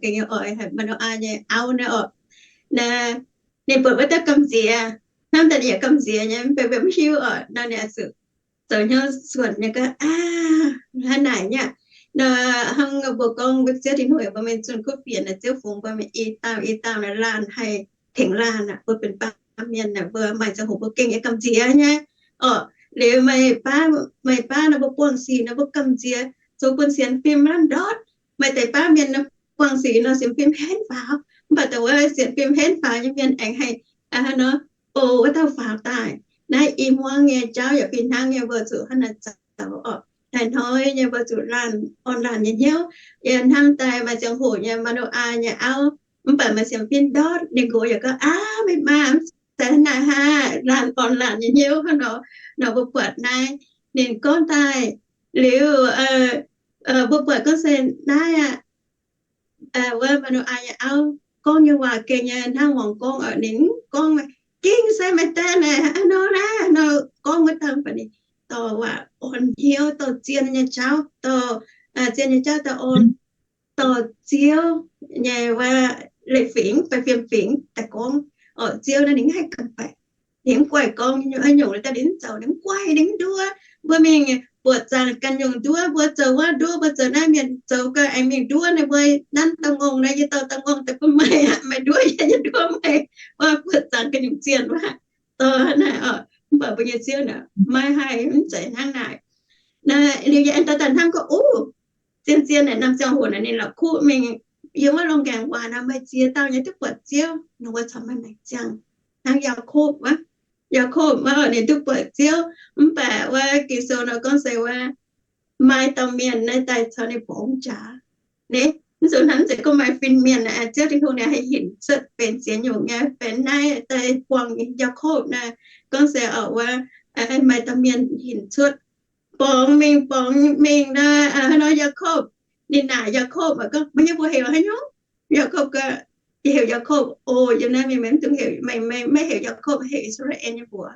Gengh nyei oix haic, maaih norm aa nyei auv naaiv oc. Naaiv ninh buatc wuov dauh gamh nziex, hnamv daaih ninh yaac gamh nziex nyei, mv baac mv hiuv oc. Nor ninh oix zuqc zoux hnyouv suonc nyei gaax, aa, hnangv naaic nyei. Nor hnangv mbuo gorngv mbuo Ziouv Tin-Hungh yaac mbuo mingh zunh kuv fienx naaic, Ziouv fungx mbuo mingh i dauh i dauh naaic laanh haih tengx laanh aqv. Mbuo benx baamh mienh naaic, mbuo maaih ziangh hoc mbuo gengh nyei gamh nziex nyei oc. Liuz maaih baav, maaih baav nor mbuo buangh sic nor mbuo gamh nziex, zoux bun sienx fim lamh ndortv. Maaih deix baav mienh nor buangh sic nor sienx fim henv faaux, mv baac dongh wuov sienx fim henv faaux nyei mienh aengx haih, aa, hnangv nor, o, wuov dauh faaux daaih. Naaiv i hmuangv nyei jauv yaac fih hnangv nyei, mbuo zuqc hnangv naaic zoux oc. Hnoi-hnoi nyei mbuo zuqc laanh orn laanh nyei hnyouv. Yie hnamv daaih maaih ziangh hoc nyei Manoaa nyei auv, mv baac maaih sienx fim ndortv, ninh nqox yaac gorngv, aa, meih maa, mv zeiz hnangv naaic hnangv, laanh orn laanh nyei hnyouv hnangv nor, nor mbuo buatc naaiv ninh gorngv daaih liuz, mbuo buatc gorngv se naaiv aqv, wuov Manoaa nyei auv gorngv nyei waac gengh nyei hnangv muangx gorngv oc. Ninh gorngv, gengh se maaih deix naaic hnangv nor naaiv nor gorngv wuov dauh, mv baac ninh dorh waac orn hnyouv, dorh zien nyei jauv, dorh, aa, zien nyei jauv daaih orn, dorh Ziouv nyei wuov leiz-fingx fai fiem-fingx daaih gorngv. Oc, Ziouv naaiv ninh mv haih gamh baeqc. Ninh mv guaih gorngv haaix nyungc, daaih ninh mv zoux, ninh mv guaih, ninh mv nduov. Mbuo mingh buoqc zaangc ganh nyungc nduov, mbuo zoux wuov nduov, mbuo zoux naaiv, mienh zoux gau aengx mingh nduov. Naaiv mbuo nanv da'ngongh naaiv, yie dorh da'ngongh daaih bun meih aqv, meih nduov yie, yie nduov meih. Wuov buoqc zaangc ganh nyungc zienh wuov, dorh naaiv oc. Mv baac mbuo nyei Ziouv naaic maiv haih, mv zeiz hnangv naaic. Naaiv liuz yie aengx daaih daaih hnamv gorngv, o, zien-zien naaic norm ziangh hoc naaic ninh la'kuqv mingh yiem wuov loz-ngaengc waac naaic, maaih ziex dauh nyei duqv buatc Ziouv, ninh mbuo corc maaih maengc ziangh. Hnangv Yaakopv wuov, Yaakopv wuov ninh duqv buatc Ziouv, mv baac wuov Ging-Sou nor gorngv se wuov maaih dauh mienh naaiv daaih caux ninh borngz jaax. Naaiv, mv zuqc hnamv, mv zeiz gorngv maaih fin-mienh, Ziouv Tin-Hungh ninh haih hinc cuotv benx ziex nyungc nyei, benx naaiv daaih buangh Yaakopv naaiv, gorngv se oc wuov maaih dauh mienh hinc cuotv borngz mingh, borngz mingh naaiv, hnangv nor Yaakopv, ninh naaic Yaakopv gorngv, meih nyei mbuox heuc haaix nyungc? Yaakopv gorngv, yie heuc Yaakopv. O, yiem naaiv mingh meih mv dungx heuc, meih maiv heuc Yaakopv, heuc I^saa^laa^en nyei mbuox.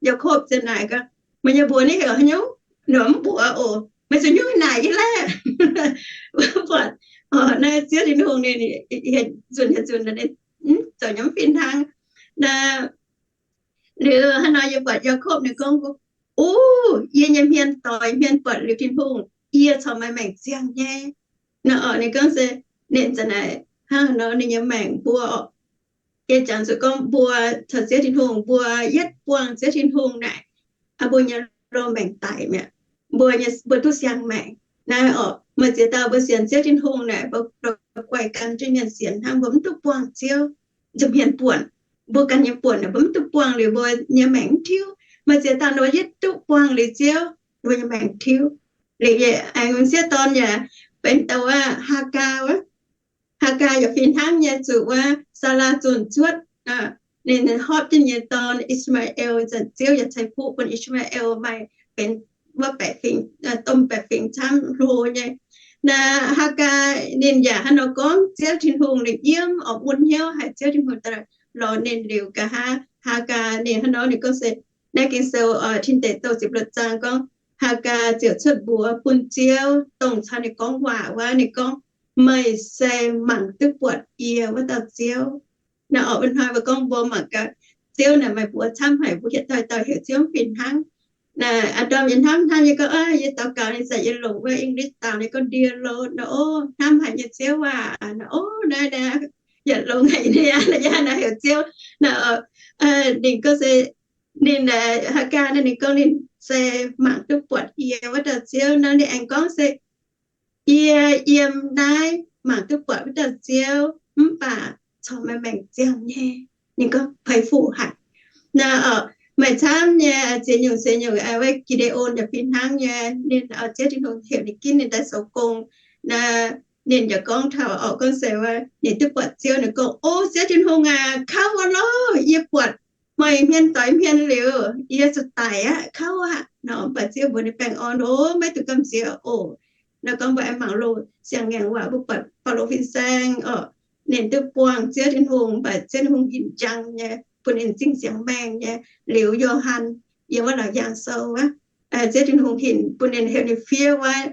Yaakopv ziouc naaic gorngv, meih nyei mbuox ninh heuc haaix nyungc? Ninh mv mbuox oc. Meih zuqc nyungc naaic yie laeh. Buatc, naaiv Ziouv Tin-Hungh ninh, nzunc nzunc zoux nyei mv fih hnangv. Naaiv liuz hnangv nor yie buatc Yaakopv ninh gorngv, o, yie nyei hmien doix hmien buatc liuz Tin-Hungh, yie corc maaih maengc ziangh nyei. Nor oc, ninh gorngv se, ninh za'naaic hnangv nor ninh nyei maengc mbuo oc. Yie jangx zuqc gorngv mbuo caux Ziouv Tin-Hungh, mbuo yietv buangh Ziouv Tin-Hungh naaic, mbuo nyei loz-maengc daic mi'aqv. Mbuo, mbuo duqv siang-maengc. Naaiv oc, maaih ziex dauh mbuo sienx Ziouv Tin-Hungh naaic, mbuo guaih gan jienv mienh sienx hnangv, mbuo mv duqv buangh Ziouv. Nza'hmien buonc, mbuo ganh nyei buonc naaic mbuo mv duqv buangh liuz mbuo nyei maengc mv tiuv. Maaih ziex dauh nor yietv duqv buangh liuz Ziouv, mbuo nyei maengc tiuv. Liuz yie aengx sieqv dorn yaac benx dauh wuov Haagaa wuov. Haagaa yaac fih hnangv nyei, zuqc wuov Saalaa zunh cuotv, Ninh horpc jienv nyei dorn, I^saa^maa^en, zanc Ziouv yaac ceix fuqv bun I^saa^maa^en maaih benx wuov baeqc fingx, domh baeqc fingx camv hlo nyei. Naaiv Haagaa ninh yaac hnangv nor gorngv Ziouv Tin-Hungh, ninh yiem oix mun hnyouv haic Ziouv Tin-Hungh daaih lorz ninh liuz, nqa'haav Haagaa ninh hnangv nor ninh gorngv se, naaiv Ging-Sou Tin Deic Douh ziepc luoqc zaang gorngv, Haagaa ziouc cuotv mbuox bun Ziouv, dongh caux ninh gorngv waac wuov. Ninh gorngv, Meih se mangc duqv buatc yie wuov dauh Ziouv. Naaiv oix hnoi mbuo gorngv mbuo mangc gaax, Ziouv naaic maaih mbuox camv haic, mbuo hietv dauh dauh heuc Ziouv mv fih hnangv. Naaiv a'ndorm yie hnamv hnamv nyei gorngv, Yie daux gaux ninh zaqc yie longc wuov English daux ninh gorngv dear Lord nor, o, hnamv haic nyei Ziouv aac, o, naaiv naaiv yietc longx haic nyei aqv, naaiv heuc Ziouv. Naaiv ninh gorngv se, ninh, Haagaa naaiv ninh gorngv ninh se mangc duqv buatc yie wuov dauh Ziouv nor, ninh aengx gorngv se, Yie yiem naaiv mangc duqv buatc wuov dauh Ziouv, mv baac corc maaih maengc ziangh nyei. Ninh gorngv peix fuqv haic. Naaiv maaih camv nyei ziex nyungc, ziex nyungc, wuov Gi^nde^on yaac fih hnangv nyei. Ninh, Ziouv Tin-Hungh heuc ninh ginv ninh daaih zoux gong. Naaiv ninh yaac gorngv taux orqc, gorngv se wuov ninh duqv buatc Ziouv, ninh gorngv, O Ziouv Tin-Hungh aac, kouv aqv lorqc, yie buatc meih hmien doix hmien liuz, yie zuqc daic aqv, kouv aqv nor. Mv baac Ziouv mbuox ninh baengh orn, O, maiv dungx gamh nziex oc. Naaiv gorngv mbuo aengx mangc loz siang-ngaengc waac, mbuo buatc Baulo fin-saeng orqc, ninh duqv buangh Ziouv Tin-Hungh, mv baac Ziouv Tin-Hungh hinc njang nyei, bun ninh zingh siang maengh nyei. Liuz Yo^han yiem wuov laauc yaangh sou wuov, Ziouv Tin-Hungh hinc bun ninh, heuc ninh fiev wuov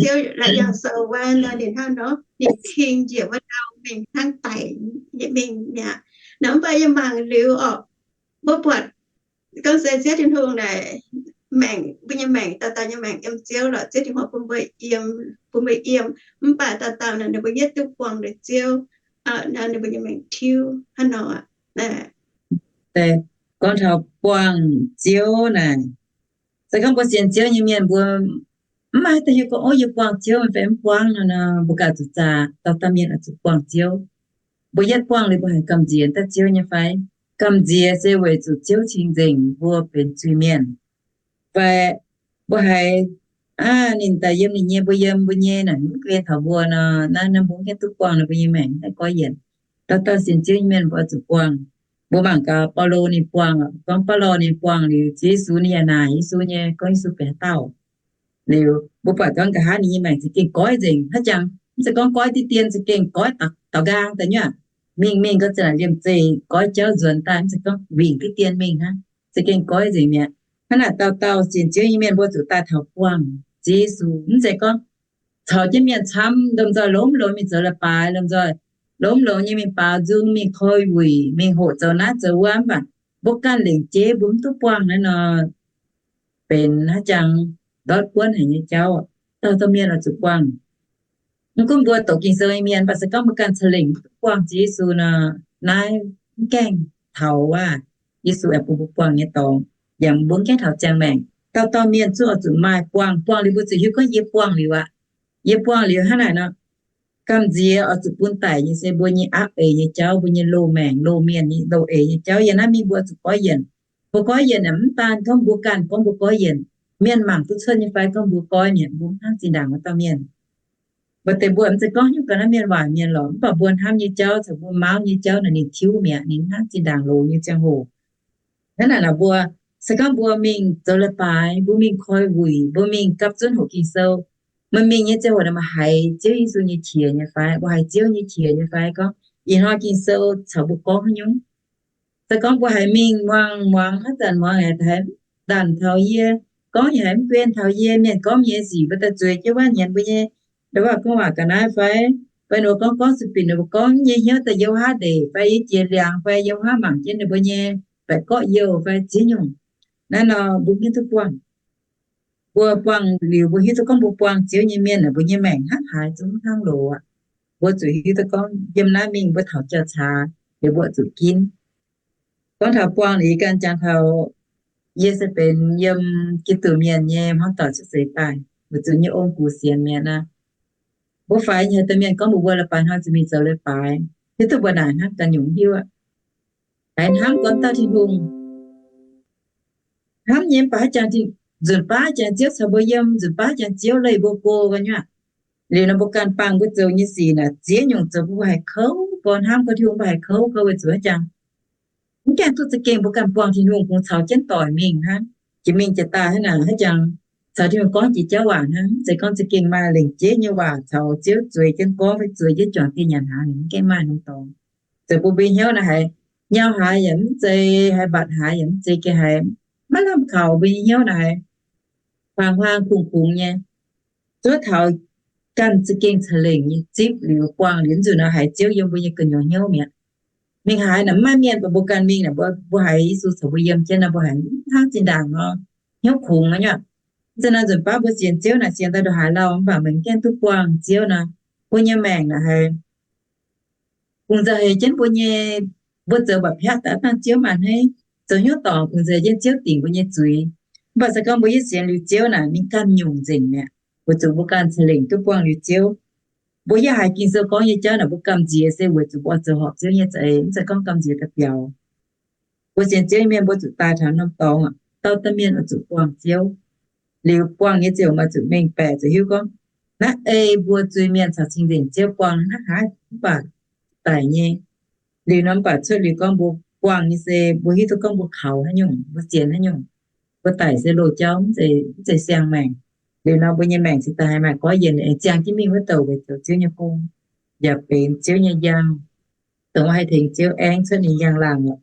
Ziouv laauc yaangh sou wuov nor, ninh hnangv nor, ninh king njiec wuov ndau mingh hnangv daic nyei mingh mi'aqv. Nor mv baac yie mangc liuz orqc, mbuo buatc gorngv se Ziouv Tin-Hungh naaic maengc, mbuo nyei maengc, dauh dauh nyei maengc yiem Ziouv lorqc. Ziouv Tin-Hungh bun mbuo yiem, bun mbuo yiem, mv baac dauh dauh naaic ninh mbuo yietv duqv buangh liuz Ziouv, ninh mbuo nyei maengc tiuv hnangv nor. Gorngv taux buangh Ziouv naaic, se gorngv mbuo sienx Ziouv nyei mienh mbuo mv maaih deix hiuv gorngv, O, yie buangh Ziouv fai mv buangv nor, mbuo ganh zuqc zaah, dauh dauh mienh oix zuqc buangh Ziouv. Mbuo yietv buangh liuz mbuo haiz gamh nziex daaih Ziouv nyei fai? Gamh nziex se weic zuqc Ziouv cing-nzengc mbuo benx zuiz-mienh. Fai mbuo haiz ninh daaih yiem ninh nyei, mbuo yiem mbuo nyei naaic, mv guen taux mbuo nor, naaiv mbuo mv gaengh duqv buangh nor, mbuo nyei maengc mv haih goiv yienc. Dauh dauh sienx Ziouv nyei mienh mbuo zuqc buangh. Mbuo mangc gaax Baulo ninh buangh, gorngv Baulo ninh buangh liuz, Ziouv Yesu ninh yaac naaic Yesu nyei, gorngv Yesu benx haaix dauh. Liuz mbuo buatc gorngv nqa'haav ninh nyei maengc za'gengh goiv nzengc. Haaix jangx mv zeiz gorngv goiv diqv dien, za'gengh goiv daux nqaang daaih nyuoqc. Mingh mingh gorngv za'naaic liemh zeih goiv jauv nzuonx daaih, mv zeiz gorngv wingc diqv dien mingh hnangv, za'gengh goiv nzengc mi'aqv. Hnangv naaic dauh dauh sienx Ziouv nyei mienh mbuo zuqc daaih taux buangh Ziouv Yesu. Mv zeiz gorngv caux jienv mienh camv lomh nzoih lomh longx mingh zoux leiz-baaix, lomh nzoih lomh longx nyei mingh baaux nzung, mingh koi wuic, mingh hoqc zoux naaiv zoux wuov, mv baac mbuo ganh lengc jeiv mbuo mv duqv buangh naaiv nor, benx haaix jangx ndortv buonv haic nyei jauv. Dauh dauh mienh oix zuqc buangh. Mv gunv mbuo doqc Ging-Sou nyei mienh, mv baac se gorngv mbuo ganh ca'lengc mv duqv buangh Ziouv Yesu nor, naaiv mv gaengh taux wuov Yesu aengx bun mbuo buangh nyei dorngx, yaac mbuo mv gaengh taux ziangh maengc. Dauh dauh mienh zungv oix zuqc maaih buangh. Buangh liuz mbuo zuqc hiuv gorngv yie buangh liuz aqv. Yie buangh liuz hnangv naaic nor, gamh nziex oix zuqc bun daic nyei se mbuo nyei aapv eix nyei jauv, mbuo nyei loz-maengc, loz mienh, loz-eix nyei jauv. Yiem naaiv mingh mbuo zuqc goiv yienc. Mbuo goiv yienc aeqv, mv daan gorngv mbuo ganh gorngv mbuo goiv yienc. Mienh mangc duqv cuotv nyei fai gorngv mbuo goiv mi'aqv, mbuo hnangv zinh ndaangc wuov dauh mienh. Mbuo deix mbuo mv zeiz gorngv nyungc ga'naaiv mienh waaic mienh lorqc, mv baac mbuo hnamv nyei jauv caux mbuo mauv nyei jauv naaic ninh tiuv mi'aqv, ninh hnangv zinh ndaangc loz nyei ziangh hoc. Hnangv naaic naaic mbuo se gorngv mbuo mingh zoux leiz-baaix, mbuo mingh koi wuic, mbuo mingh gapv zunv hoqc Ging-Sou, meih mingh nyei ziangh hoc naaic meih haiz Ziouv Yesu nyei qiex nyei fai? Mbuo haiz Ziouv nyei qiex nyei fai? Gorngv ih hnoi Ging-Sou caux mbuo gorngv haaix nyungc? Se gorngv mbuo haiz mingh muangx muangx, haaix zanc muangx haiz mv ndanc taux yie, gorngv yaac haiz mv guen taux yie, mienh gorngv nyei sic mbuo daaih zueiz jienv wuov nyienz mbuo nyei, ndo waac gorngv waac ga'naaiv fai, fai ninh mbuo gorngv gorngv zuqc binc ninh mbuo gorngv nyei hnyouv daaih yiem haav ndeic fai yiem jiex liangx fai yiem haav mangc jienv ninh mbuo nyei baeqc gorqv youh fai ziex nyungc. Naaiv nor mbuo mv hiuv duqv buangh. Mbuo buangh liuz mbuo hiuv duqv gorngv mbuo buangh Ziouv nyei mienh aeqv, mbuo nyei maengc hnangv haaix zungv hnangv loz aqv. Mbuo zuqc hiuv duqv gorngv yiem naaiv mingh mbuo taux jauv-caax liuz mbuo zuqc ginv. Gorngv taux buangh liuz, yie ganh jangx taux yie se benx yiem Giduc mienh nyei hmuangv doic cuotv seix daaih, weic zuqc nyei ong-gux sienx mi'aqv. Mbuo faix nyei haaix dauh mienh gorngv mbuo mbuo leiz-baaix hnoi zuqc mingh zoux leiz-baaix, hiuv duqv mbuo naaic hnangv ganh nyungc hiuv aqv. Haiz hnamv gorngv dauh Tin-Hungh, hnamv nyei mv baac haaix jangx nzunc baav jangx Ziouv caux mbuo yiem, nzunc baav jangx Ziouv leih mbuo go ga'nyuoqv. Liuz nor mbuo ganh bangh mbuo zoux nyei sic naaic ziex nyungc zoux bun mbuo haiz kouv, gorngv hnamv gorngv Tin-Hungh mbuo haiz kouv, kouv weic zuqc haaix jangx Mv gaengh duqv za'gengh mbuo ganh buangh Tin-Hungh kungx caux jienv doic mingh hnangv. Jiex mingh jiex daaih hnangv naaic, haaix jangx caux Tin-Hungh gorngv jiex jauv waac hnangv, mv zeiz gorngv za'gengh maaih lengc jeiv nyei waac caux Ziouv zueiz jienv gorngv fai zueiz jienv juangc dieh nyanc hnaangx, mv gaengh maaih norm dorngx. Zoux bun mbuo nyei hnyouv naaic haiz nyau haaix yaac mv zeiz, haiz mbatc haaix yaac mv zeiz, gengh haiz maiv lamh kaux mbuo nyei hnyouv naaic haiz huaang-huaang kungx-kungx nyei. Zuov taux ganh za'gengh ca'lengc nyei zipv liuz buangh liuz nzunc naaic haiz Ziouv yiem mbuo nyei gu'nyuoz hnyouv mi'aqv. Mingh haaix naaic mv maaih mienh, mv baac mbuo ganh mingh naaic, mbuo haiz Yesu caux mbuo yiem jienv nor, mbuo haiz hnangv zinh ndaangc nor, hnyouv kungx aqv nyei. Mv zeiz nor nzunc baav mbuo sienx Ziouv naaic sienx daaih ndongc haaix lauh, mv baac meih mv gaengh duqv buangh Ziouv nor, mbuo nyei maengc naaic haiz kungx nzauh heix jienv mbuo nyei, mbuo zoux mba'piatv daaih dangh Ziouv maah hneiv, zoux hnyouv dorngc kungx nzauh heix jienv Ziouv dingc mbuo nyei zuiz. Mv baac se gorngv mbuo yietv sienx liuz Ziouv naaic ninh ganh nyungc nzengc mi'aqv, weic zuqc mbuo ganh ca'lengc duqv buangh liuz Ziouv. Mbuo yaac haiz Ging-Sou gorngv nyei jauv naaic, mbuo gamh nziex se weic zuqc mbuo oix zoux horpc Ziouv nyei za'eix, mv zeiz gorngv gamh nziex daaih biaux. Mbuo sienx Ziouv nyei mienh mbuo zuqc daaih taux norm dorngx, dauh dauh mienh oix zuqc buangh Ziouv. Liuz buangh nyei ziouc maaih zuqc mengh baeqc zuqc hiuv gorngv, naaiv ei mbuo zuiz-mienh caux cing-nzengc Ziouv buangh naaiv haaix, mv baac daic nyei. Liuz nor mv baac cuotv liuz gorngv mbuo buangh nyei se mbuo hiuv duqv gorngv mbuo kaux haaix nyungc, mbuo sienx haaix nyungc. Mbuo daic se loz-jauv, mv zeiz siang-maengc. Liuz nor mbuo nyei maengc cingx daaih haiz maaih goiv yienc aengx ziangh jienv mingh wuov douc weic zoux Ziouv nyei gong, yaac benx Ziouv nyei njang, dongh wuov haih tengx Ziouv aengx cuotv ninh njang-laangc lorqc.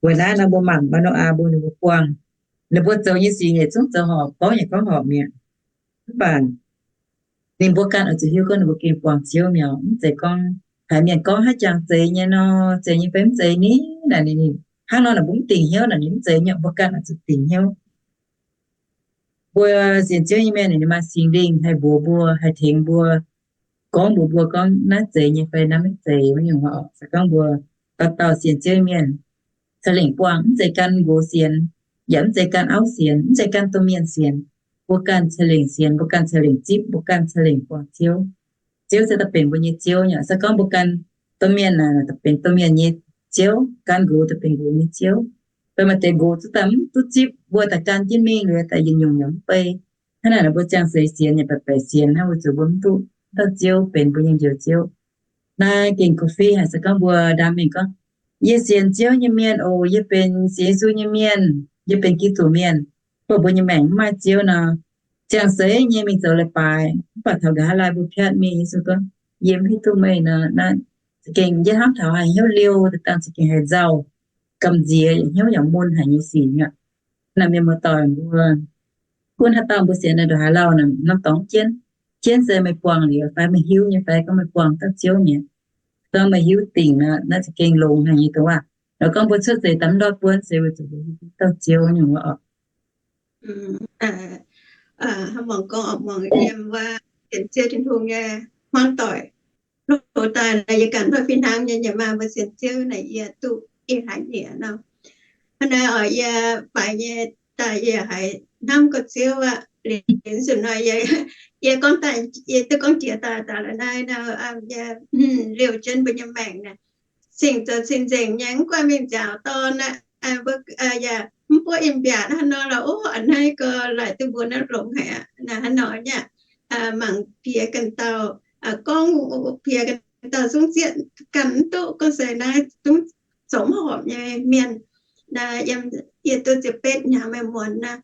Weic naaiv nor mbuo mangc Maa^no^aa mbuo, ninh mbuo buangh, ninh mbuo zoux nyei sic nyeic zungv zoux horpc, gorngv nyei gorngv horpc mi'aqv. Mv baac ninh mbuo ganh oix zuqc hiuv gorngv ninh mbuo gengh buangh Ziouv mi'aqv. Mv zeiz gorngv haiz mienh gorngv haaix jangx zeiz nyei nor, zeiz nyei fai mv zeiz ni, naaic ninh hnangv nor naaic mbuo mv dingc hnyouv naaic ninh mv zeiz nyei, mbuo ganh oix zuqc dingc hnyouv. Mbuo sienx Ziouv nyei mienh ninh maaih Singx Lingh haih mbuox mbuo, haih tengx mbuo, gorngv mbuox mbuo gorngv naaiv zeiz nyei fai naaiv maiv zeiz nyungc. Se gorngv mbuo dauh dauh sienx Ziouv nyei mienh, ca'lengc buangh, mv zeiz gan nqox sienx, yaac mv zeiz gan auv sienx, mv zeiz gan domh mienh sienx. Mbuo ganh ca'lengc sienx, mbuo ganh ca'lengc zipv, mbuo ganh ca'lengc buangh Ziouv. Ziouv se daaih benx mbuo nyei Ziouv nyei. Se gorngv mbuo gan domh mienh naaic, daaih benx domh mienh nyei ziouv, gan nqox daaih benx nqox nyei ziouv. Fai maaih deix nqox zuqc daaih mv duqv zipv, mbuo daaih gan jienv mingh liuz daaih yietc nyungc yaac mv bei. Hnangv naaic mbuo ziangh seix sienx yaac baeqc baeqc sienx hnangv, weic zuqc mbuo mv duqv dauh Ziouv benx mbuo nyei Njoux Ziouv. Naaiv gengh coffee haic. Se gorngv mbuo ndaam mingh gorngv, yie sienx Ziouv nyei mienh oc, yie benx sienx Yesu nyei mienh, yie benx Giduc mienh, mv baac mbuo nyei maengc mv maaih Ziouv nor, ziangh seix nyei mingh zoux leiz-baaix, mv baac taux nqa'haav laai mbuo piatv mingh, Yesu gorngv, yie mv hiuv duqv meih nor, naaiv za'gengh yie hnamv taux haiz hnyouv liouh deix dangh, za'gengh haiz nzauh, gamh nziex, hnyouv yaac mun haic nyei sic aqv. Naaiv mienh muoz-doic mbuo, gunv haaix dauh mbuo sienx naaiv ndongc haaix lauh, norm dorngx jienv, jienv se meih buangh liuz fai meih hiuv nyei fai gorngv meih buangh dauh Ziouv nyei. Gorngv meih hiuv dingc nor, naaiv za'gengh longx haic nyei dongh waac. Nor gorngv mbuo cuotv seix daaih mv ndortv buonv se weic zuqc mbuo hiuv duqv dauh Ziouv nyungc oc. Hnangv muangx gorngv, muangx yiem wuov sienx Ziouv Tin-Hungh nyei hmuangv doic, hlo daaih naaic yie ganh hnoi fih hnangv nyei, yie maaih mbuo sienx Ziouv naaic yie duqv ih haic nyei nor. Hnangv naaic oc, yie faix nyei daaih yie haiz hnamv gorx Ziouv aqv. Liuz nzunc hnoi yie, yie gorngv daaih, yie duqv gorngv jiex daaih daaih la'naaiv nor, yie liouh jienv mbuo nyei maengc naaic, cing zoux cing-nzengc nyei, mv guaih mingh nziaauc dorn aqv, mbuo yaac mv buov in-mbiaatc hnangv nor lorqc. Ov, a'hneiv gau, laaic duqv mbuo naaiv longx haic aqv. Naaic hnangv nor nyei, mangc piex ganh dauh, gorngv piex ganh dauh zungv zieqv ganh mv duqv, gorngv se naaiv zungv zoux mv horpc nyei mienh. Naaiv yiem, yie duqv ziepc betv hnyangx meih muonz naaiv,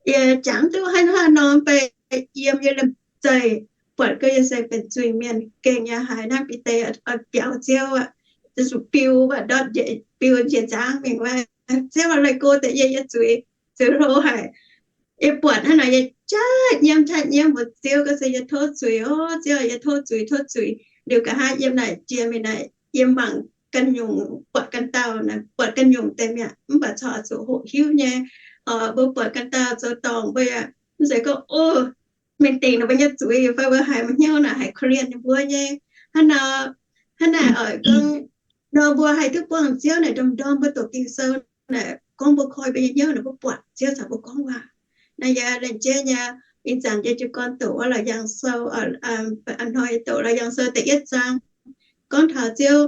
yie jangx mv duqv haaix hnangv nor, mv baac yiem yie liemh zeih buatc gau yie se benx zuiz-mienh gengh nyei haiz hnangv Bide oix biaux Ziouv aqv, zuqc biu waac ndortv, biu njiec nzangv mingh wuov, Ziouv aac, leih go deix yie, yie zuiz, zuiz hlo haic. Yie buatc hnangv naaic yie jaav nyiemv jaav nyiemv mbuox Ziouv gorngv se yie tov zuiz, ov, Ziouv, yie tov zuiz, tov zuiz. Liuz nqa'haav yiem naaic jiex mingh naaic, yie mangc ganh nyungc, buatc ganh dauh naaic, buatc ganh nyungc deix mi'aqv, mv baac corc zuqc hoqc hiuv nyei. Mbuo buatc ganh dauh zoux dorngc mbuo yaac mv zeiz gorngv, ov, mingh dingc ninh mbuo nyei zuiz fai mbuo haiz mbuo hnyouv naaic haiz korv-lienh ninh mbuo nyei. Hnangv nor, hnangv naaic oix gorngv, nor mbuo haih duqv buangh Ziouv naaic, ndorm-ndorm mbuo doqc Ging-Sou naaic, gorngv mbuo koi mbuo nyei hnyouv naaic, mbuo buatc Ziouv caux mbuo gorngv waac. Naaiv yie laengz jeiv nyei, ih zanc yie jiu gorn doqc wuov Laauc Yaangh Sou, a'hnoi doqc Laauc Yaangh Sou da'yietv zaang, gorngv taux Ziouv,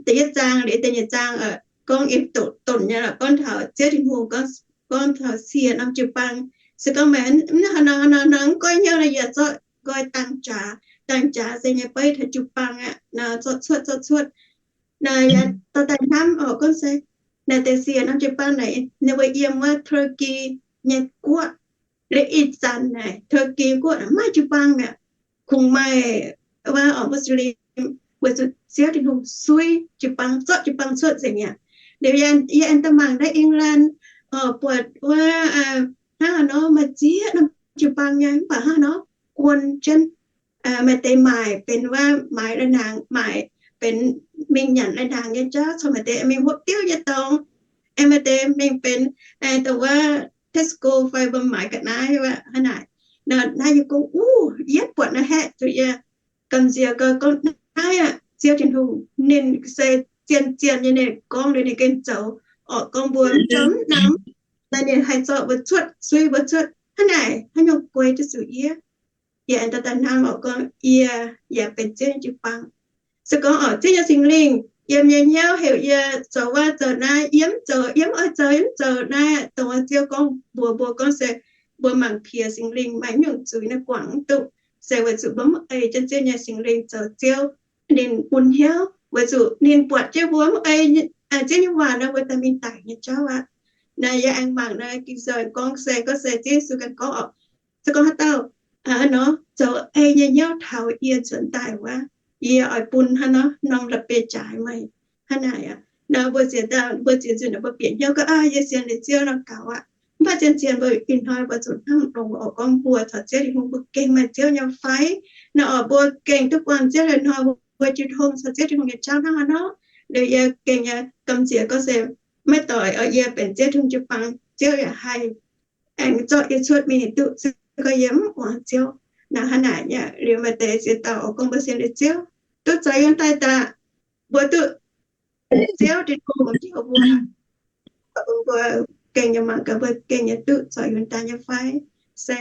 da'yietv zaang liuz da'nyeic zaang, gorngv doqc donc nyei lorqc, gorngv taux Ziouv Tin-Hungh, gorngv taux sie norm jiu-baang. Se gorngv meih hnangv nor hnangv nor mv goiv hnyouv nor, yie zorqv nqoi dangh jaax, dangh jaax se nyei beiv taux jiu-baang aqv nor, zorqv cuotv, zorqv cuotv. Naaiv yie dorh daaih hnamv oc, gorngv se Naaiv deix siec norm jiu-baang naaic ninh mbuo yiem wuov Turkey nyei guoqv. Liuz ih zanc naaic Turkey guoqv maaih jiu-baang mi'aqv. Kungx maaih wuov oix Muslim weic zuqc Ziouv Tin-Hungh suiv jiu-baang, zorqv jiu-baang cuotv nzengc mi'aqv. Liuz yie aengx daaih mangc naaiv England, buatc wuov hnangv nor maaih ziex norm jiu-baang nyei, mv baac hnangv nor guon jienv. Maaih deix maaic benx wuov maaiz lai-hnaangx, maaic benx mingh nyanc lai-hnaangx nyei jauv, caux maaih deix mingh hopv diuv nyei dorngx, aengx maaih deix mingh benx dongh wuov Tesco fai mbuo maaiz ga'naaiv wuov hnangv naaic. Naaiv yie gorngv, uv, yie buatc naaiv haeqv zuqc yie gamh nziex gau gorngv naaiv aqv, Ziouv Tin-Hungh ninh se zien-zien nyei, ninh gorngv liuz ninh gengh zoux. Orqc, gorngv mbuo mv zoux mv namx, naaiv ninh haih zorqv mbuo cuotv, suiv mbuo cuotv hnangv naaic, haaix nyungc guei duqv zuqc yie? Yie aengx daaih daaih hnamv orqc, gorngv yie yaac benx Ziouv nyei jiu-baang. Se gorngv orqc, Ziouv nyei Singx Lingh yiem yie hnyouv heuc yie zoux wuov zoux naaiv, yie mv zoux, yie mv oix zoux, yie mv zoux naaiv, dongh wuov Ziouv gorngv mbuox mbuo gorngv se mbuo mangc piex Singx Lingh maaih nyungc zuiz naaiv guangc mv duqv, se weic zuqc mbuo mv ei jienv Ziouv nyei Singx Lingh zoux Ziouv ninh bun hnyouv, weic zuqc ninh buatc jienv mbuo mv ei Ziouv nyei waac nor, mbuo daaih mingh daic nyei jauv aqv. Naaiv yie aengx mangc naaiv Ging-Sou gorngv se, gorngv se Ziouv Yesu ganh gorngv orqc, se gorngv haaix dauh nor zoux ei nyei hnyouv taux yie nzuonx daaih wuov, yie oix bun hnangv nor norm la'bieiv-jaaix meih. Hnangv naaic aqv. Nor mbuo ziex dauh, mbuo ziex nzunc nor mbuo bieqc hnyouv gorngv, aa, yie sienx liuz Ziouv nor gaux aqv. Mv baac zien-zien mbuo ih hnoi mbuo zuqc hnangv dongh orqc gorngv mbuo caux Ziouv Tin-Hungh mbuo gengh maaih Ziouv nyei fai? Nor orqc mbuo gengh duqv buangh Ziouv liuz hnoi mbuo jiu tong caux Ziouv Tin-Hungh nyei jauv hnangv haaix nor? Liuz yie gengh nyei gamh nziex gorngv se maiv doic, yie benx Ziouv Tin-Hungh jiu-baang, Ziouv yaac haih aengx zorqv yie cuotv mingh duqv, se gorngv yie mv muangx Ziouv. Naaiv hnangv naaic aqv. Liuz maaih deix ziex dauh orqc gorngv mbuo sienx liuz Ziouv duqv zoux yiem daaih daaih, mbuo duqv Ziouv Tin-Hungh jouh mbuo, mbuo gengh nyei mangc gaax mbuo gengh nyei duqv zoux yiem daaih nyei fai? Se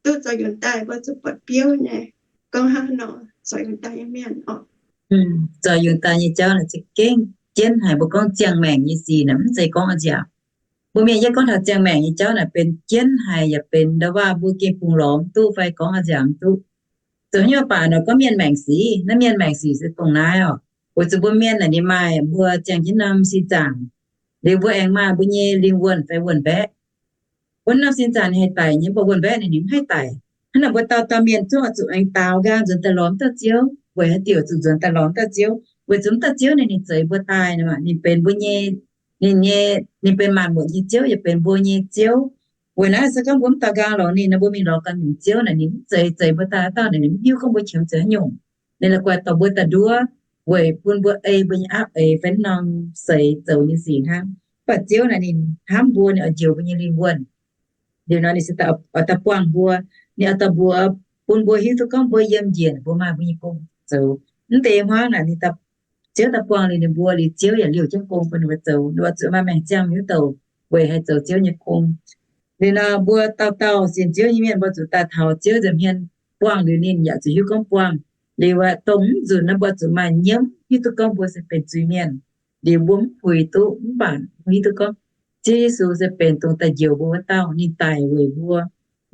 duqv zoux yiem daaih mbuo zuqc buatc biouv nyei, gorngv hnangv nor zoux yiem daaih nyei mienh orqc. Zoux yiem daaih nyei jauv naaic za'gengh jienv haic. Mbuo gorngv ziangh maengc nyei sic naaic mv zeiz gorngv a'nziaauc. Mbuo mienh yie gorngv taux ziangh maengc nyei jauv naaic benx jienv haic yaac benx ndau waac mbuo gengh bungx lorz mv duqv fai gorngv a'nziaauc mv duqv. Zoux haaix nyungc baac nor gorngv mienh maengc sic, naaiv mienh maengc sic se dongh naaiv orqc. Weic zuqc mbuo mienh naaic ninh maaih mbuo ziangh jienv norm sin zaangc, liuz mbuo aengx maaih mbuo nyei lingh wuonh fai wuonh mbaeqv. Wuov norm sin zaangc ninh haih daic nyei, mv baac wuonh mbaeqv naaic ninh mv haih daic. Hnangv naaic mbuo dauh dauh mienh zungv oix zuqc aengx daaux nqaang nzuonx daaih lorz mv dauh Ziouv, weic haaix diuc zuqc nzuonx daaih lorz mv dauh Ziouv? Weic zuqc mv dauh Ziouv naaic ninh zeix mbuo daaih, ninh benx mbuo nyei, ninh nyei, ninh benx maanc muotc nyei Ziouv yaac benx mbuo nyei Ziouv. Weic naaiv se gorngv mbuo mv daaux nqaang lorz ninh nor, mbuo mingh lorz ganh nyungc ziouv naaic ninh mv zeix, zeix mbuo daaih haaix dauh naaic ninh mv hiuv gorngv mbuo qiemx zuqc haaix nyungc. Ninh la'guaih dorh mbuo daaih nduov weic bun mbuo ei mbuo nyei aapv eix fai norm seix zoux nyei sic hnangv. Mv baac Ziouv naaic ninh hnamv mbuo, ninh oix njoux mbuo nyei lingh wuonh. Liuz nor ninh se daaih, oix daaih buangh mbuo, ninh oix daaih mbuox bun mbuo hiuv duqv gorngv mbuo yiem njiec mbuo maaih mbuo nyei gong zoux. Mv deix hmuangv naaic ninh, Ziouv daaih buangh liuz ninh mbuo, liuz Ziouv yaac liouh jienv gong bun ninh mbuo zoux. Ninh oix zuqc maaih maengc ziangh mingh wuov douc weic haih zoux Ziouv nyei gong. Liuz nor mbuo dauh dauh sienx Ziouv nyei mienh mbuo zuqc daaih taux Ziouv nza'hmien buangh liuz ninh yaac zuqc hiuv gorngv buangh. Liuz aqv, dongh mv nzunc naaiv mbuo zuqc maaih nyiemv hiuv duqv gorngv mbuo se benx zuiz-mienh. Liuz mbuo mv puix duqv, mv baac mbuo hiuv duqv gorngv Ziouv Yesu se benx dongh daaih njoux mbuo wuov dauh. Ninh daic weic mbuo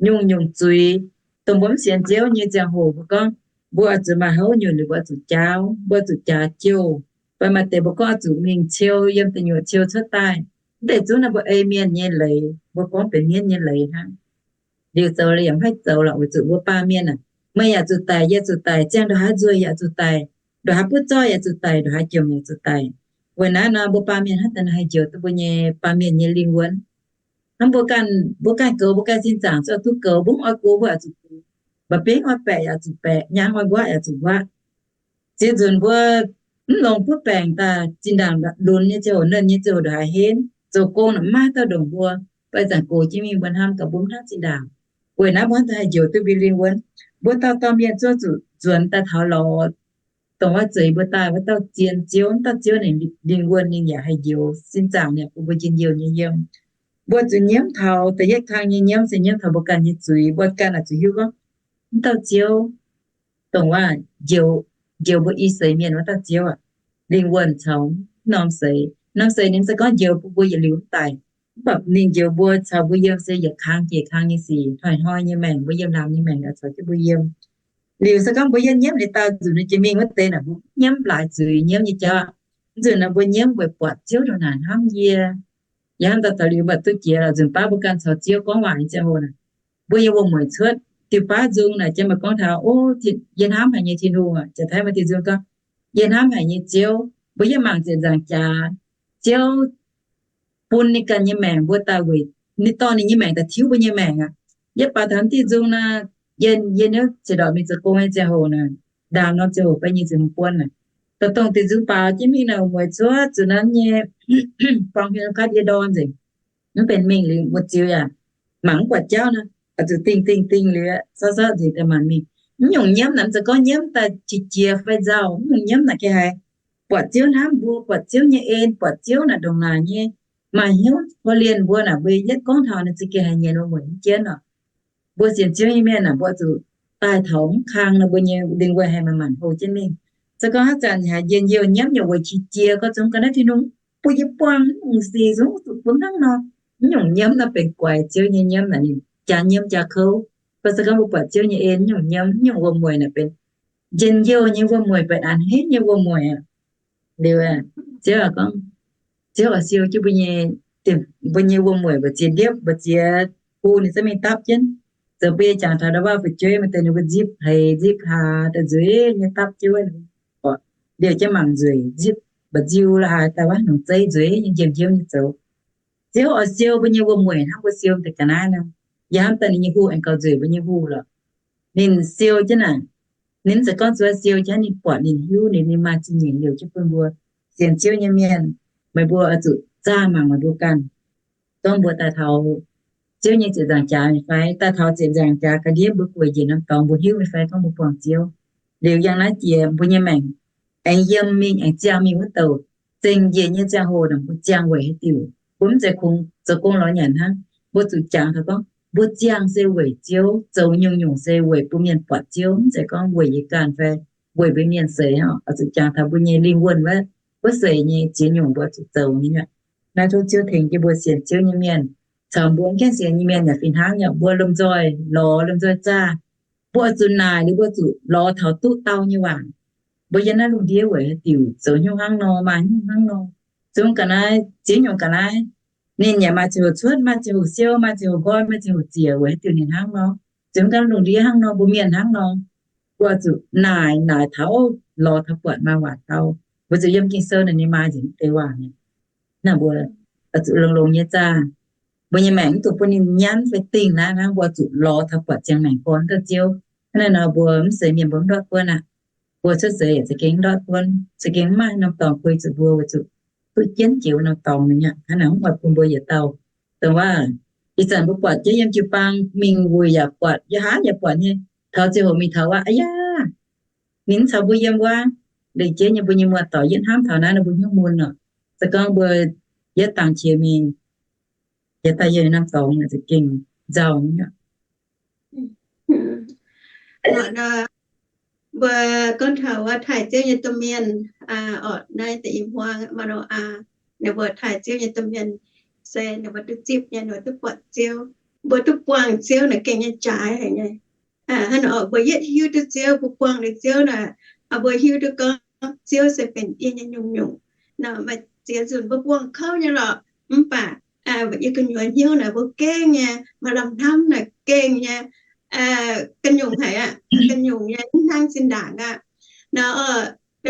nyungc-nyungc zuiz. Dongh mbuo mv sienx Ziouv nyei ziangh hoc mbuo gorngv mbuo oix zuqc maaih haaix nyungc liuz mbuo oix zuqc jaauv, mbuo oix zuqc jaax jouh. Fai maaih deix mbuo gorngv oix zuqc mingh ciou yiem deic nyuoqc ciou cuotv daaih. Mv deix zungv naaiv mbuo ei mienh nyei leiz, mbuo gorngv benx mienv nyei leiz hnangv. Liuz zoux yaac mv haih zoux lorqc, weic zuqc mbuo baamh mienh aac, meih yaac zuqc daic, yie zuqc daic, ziangh ndongc haaix nzuih yaac zuqc daic, ndongc haaix butv zorqv yaac zuqc daic, ndongc haaix jomc yaac zuqc daic. Weic naaiv nor mbuo baamh mienh hnangv daaih haih njoux duqv mbuo nyei baamh mienh nyei lingh wuonh. Hnangv mbuo ganh, mbuo ganh goux mbuo ganh sin zaangc zuqc duqv goux, mbuo mv oix gox mbuo yaac zuqc gox, mba'bieiv oix baeqc yaac zuqc baeqc, nyaang oix nquaqv yaac zuqc nquaqv. Ziex nzunc mbuo mv longc butv baengc daaih zinh ndaangc lunx nyei ziouc, nernh nyei ziouc ndongc haaix henv, zoux gong naaic mv maaih haaix dauh ndongc mbuo, fai zanc gox jienv mingh mbuo hnamv gaax mbuo mv hnamv zinh ndaangc. Weic naaiv mbuo hnangv daaih haih njoux duqv mbuo lingh wuonh. Mbuo dauh dauh mienh zuov zuqc nzuonx daaih taux lorz dongh wuov zeix mbuo daaih wuov dauh zien Ziouv. Wuov dauh Ziouv ninh lingh wuonh ninh yaac haih njoux, sin zaangc ninh bun mbuo njien-youh nyei yiem. Mbuo zuqc nyiemv taux da'yietv kang nyei nyiemv se nyiemv taux mbuo ganh nyei zuiz. Mbuo ganh oix zuqc hiuv gorngv wuov dauh Ziouv dongh wuov njoux, njoux mbuo i seix mienh wuov dauh Ziouv aac, lingh wuonh caux norm seix. Norm seix ninh se gorngv njoux bun mbuo yietc liuz mv daic. Mv baac ninh njoux mbuo caux mbuo yiem se yietc kang jiex kang nyei sic, hnoi-hnoi nyei maengc, mbuo yiem laangz nyei maengc oix caux jienv mbuo yiem. Liuz se gorngv mbuo yietv nyiemv liuz daauh nzunc ninh jiex mingh wuov deix naaic, mbuo nyiemv laaix zuiz nyiemv nyei jauv aqv. Nzunc naaiv mbuo nyiemv weic buatc Ziouv ndongc naaic hnamv yie. Yie hnamv daaih taux liuz mbuo duqv jiex lorqc, nzunc baav mbuo ganh caux Ziouv gorngv waac nyei ziangh hoc naaic, mbuo nyei wuom-mueic cuotv diuh baav nzung naaic, jiex meih gorngv taux, O, yie hnamv haic nyei Tin-Hungh aac, jiex taaih maaih diuh nzung gorngv, Yie hnamv haic nyei Ziouv. Mbuo yiem mangc ziepc nzaangc jaax, Ziouv bun ninh ganh nyei maengc mbuo daaih weic, ninh dorh ninh nyei maengc daaih tiuv mbuo nyei maengc aqv. Yie baac taux diuh nzung naaic, yie, yie niouv ziex ndorqc mingh zoux gong nyei ziangh hoc naaic, ndaangc norm ziangh hoc fai nyei ziepc hmz buonv naaic, dongh dongh diuh nzung baac jienv mingh naaic, mueiz cuotv zuqc nanv nyei, buang hmien katv yie ndorm nzengc. Mv benx mingh liuz mbuo ziux yaac mangc mv buatc jauv nor, oix zuqc dingh dingh dingh liuz, sorv sorv nzengc daaih maanc mingh. Mv nyungc nyiemv naaic, mv zeiz gorngv nyiemv daaih qiex jiez fai nzauh. Mv nyungc nyiemv naaic gengh haiz buatc Ziouv hnamv mbuo, buatc Ziouv nyei en, buatc Ziouv naaic ndongc naaic nyei maaih hnyouv korv-lienh mbuo naaic, mbuo yietv gorngv taux naaic za'gengh haiz nyienx wuom-mueic mv jienv oc. Mbuo sienx Ziouv nyei mienh naaic, mbuo zuqc daaih taux mv kang nor, mbuo nyei lingh wuonh haiz maaih maanc houh jienv mingh. Se gorngv haaix zanc haiz njien-youh nyiemv nyungc weic qiex jiez gorngv zungv ga'naaiv Tin-Hungh bun yie buangh mv nyungc sic, zungv zuqc bun hnangv nor. Mv nyungc nyiemv naaiv benx guaix Ziouv nyei nyiemv naaic, ninh jaa nyiemv jaa kouv. Gorngv se gorngv mbuo buatc Ziouv nyei en, mv nyungc nyiemv, mv nyungc wuom-mueic naaic benx njien-youh nyei wuom-mueic, benx a'hneiv nyei wuom-mueic aqv. Liuz, Ziouv gorngv, Ziouv oix siou jienv mbuo nyei, mbuo nyei wuom-mueic mbu'ziex ndiepv, mbu'ziex hu ninh za'gengh mingh dapv jienv. Zoux mbuo nyei jangx taux ndau wuov fu'jueiv maaih deix ninh mbuo nzipv hleix nzipv hlaax daaih nzueic nyei dapv jienv wuov, liouh jienv mangc nzueic, nzipv mba'nziu la'haaix daaih wuov, longc zeiv nzueic nyei njiemh njiemv nyei zoux. Ziouv oix siou mbuo nyei wuom-mueic hnangv mbuo siou deix ga'naaiv nor. Yaac hnamv daaih ninh nyei hu aengx gauh nzueic mbuo nyei hu lorqc. Ninh siou jienv naaic, ninh mv zeiz gorngv zuov siou jienv, ninh buatc ninh hiuv, ninh, ninh maaih zingh nyeic liouc jienv bun mbuo. Sienx Ziouv nyei mienh, meih mbuo oix zuqc zaah mangc meih mbuo ganh. Gorngv mbuo daaih taux Ziouv nyei ziepc nzaangc jaax fai daaih taux ziepc nzaangc jaax ga'ndiev mbuo gueic njiec norm dorngx, mbuo hiuv nyei fai gorngv mbuo buangh Ziouv? Liuz yangh naaiv jiex mbuo nyei maengc aengx yiem mingh, aengx ziangh mingh wuov douc zengc njiec nyei ziangh hoc naaic, mbuo ziangh weic haaix diuc? Mbuo mv zeiz kungx zoux gong lorz nyanc hnangv. Mbuo zuqc jangx taux gorngv mbuo ziangh se weic Ziouv, zoux nyungc-nyungc se weic bun mienh buatc Ziouv, mv zeiz gorngv weic yie ganh fai weic mbuo mienh seix. Oix zuqc jangx taux mbuo nyei lingh wuonh wuov, wuov seix nyei ziex nyungc mbuo zuqc zoux nyei aqv. Naaiv tov Ziouv tengx jienv mbuo sienx Ziouv nyei mienh, caux mbuo mv gaengh sienx nyei mienh yaac fih hnangv nyei. Mbuo lomh nzoih lorz, lomh nzoih zaah, mbuo oix zuqc naaic liuz mbuo zuqc lorz taux duqv dau nyei waac. Mbuo yiem naaiv lungh ndiev weic haaix diuc zoux hnyouv hnangv nor, maaih hnyouv hnangv nor. Zungv ga'naaiv, ziex nyungc ga'naaiv, ninh yaac maaih ziangh hoc cuotv, maaih ziangh hoc siou, maaih ziangh hoc nqoi, maaih ziangh hoc ziec, weic haaix diuc ninh hnangv nor. Zungv ganh lungh ndiev hnangv nor, mbuo mienh hnangv nor, mbuo zuqc naaic, naaic taux, lorz taux buatc maaih waac dau. Mbuo zuqc yiem Ging-Sou naaic ninh maaih nzengc deix waac. Naaiv mbuo zuqc longx-longx nyei zaah. Mbuo nyei maengc mv dungx bun ninh nyanv fai dingh naaiv, hnangv mbuo zuqc lorz taux buatc ziangh maengc gorn duqv Ziouv. Hnangv naaiv nor mbuo mv seix mienh mbuo mv ndortv buonv aqv. Mbuo cuotv seix za'gengh ndortv buonv, za'gengh mv maaih norm dorngx kuei zuqc mbuo weic zuqc duqv jienv jiex wuov norm dorngx mingh aqv. Hnangv naaic mv oix bun mbuo yietc dauh dongh waac. Ih zanc mbuo buatc jienv yiem jiu-baang mingh wuic yaac buatc, yiem haaix yaac buatc nyei. Taux ziangh hoc mingh taux waac, aa yaa, ninh mv caux mbuo yiem wuov. Lengc jeiv nyei mbuo nyei muoz-doic yietv hnamv taux naaiv nor mbuo hnyouv mun oc. Se gorngv mbuo yietv dangx qiex mingh, yietc daaih yiem norm dorngx za'gengh nzauh. Mbuo gorngv taux wuov taaih Ziouv nyei domh mienh, orqc, naaiv deix i hmuangv Manoaa, ninh mbuo taaih Ziouv nyei domh mienh se ninh mbuo duqv zipv nyei, ninh mbuo duqv buatc Ziouv, mbuo duqv buangh Ziouv naaic gengh nyei jaaix haic nyei. Hnangv naaic orqc, mbuo yietv hiuv duqv Ziouv, mbuo buangh liuz Ziouv naaic, mbuo hiuv duqv gorngv Ziouv se benx yie nyei nyungc-nyungc. Nor maaih ziex nzunc mbuo buangh kouv nyei lorqc, mv baac yie gu'nyuoz hnyouv naaic mbuo gengh nyei, maaih lamh hnamv naaic gengh nyei, ga'nyungc haic aqv, ga'nyungc nyei, mv hnangv zinh ndaangc aqv. Nor,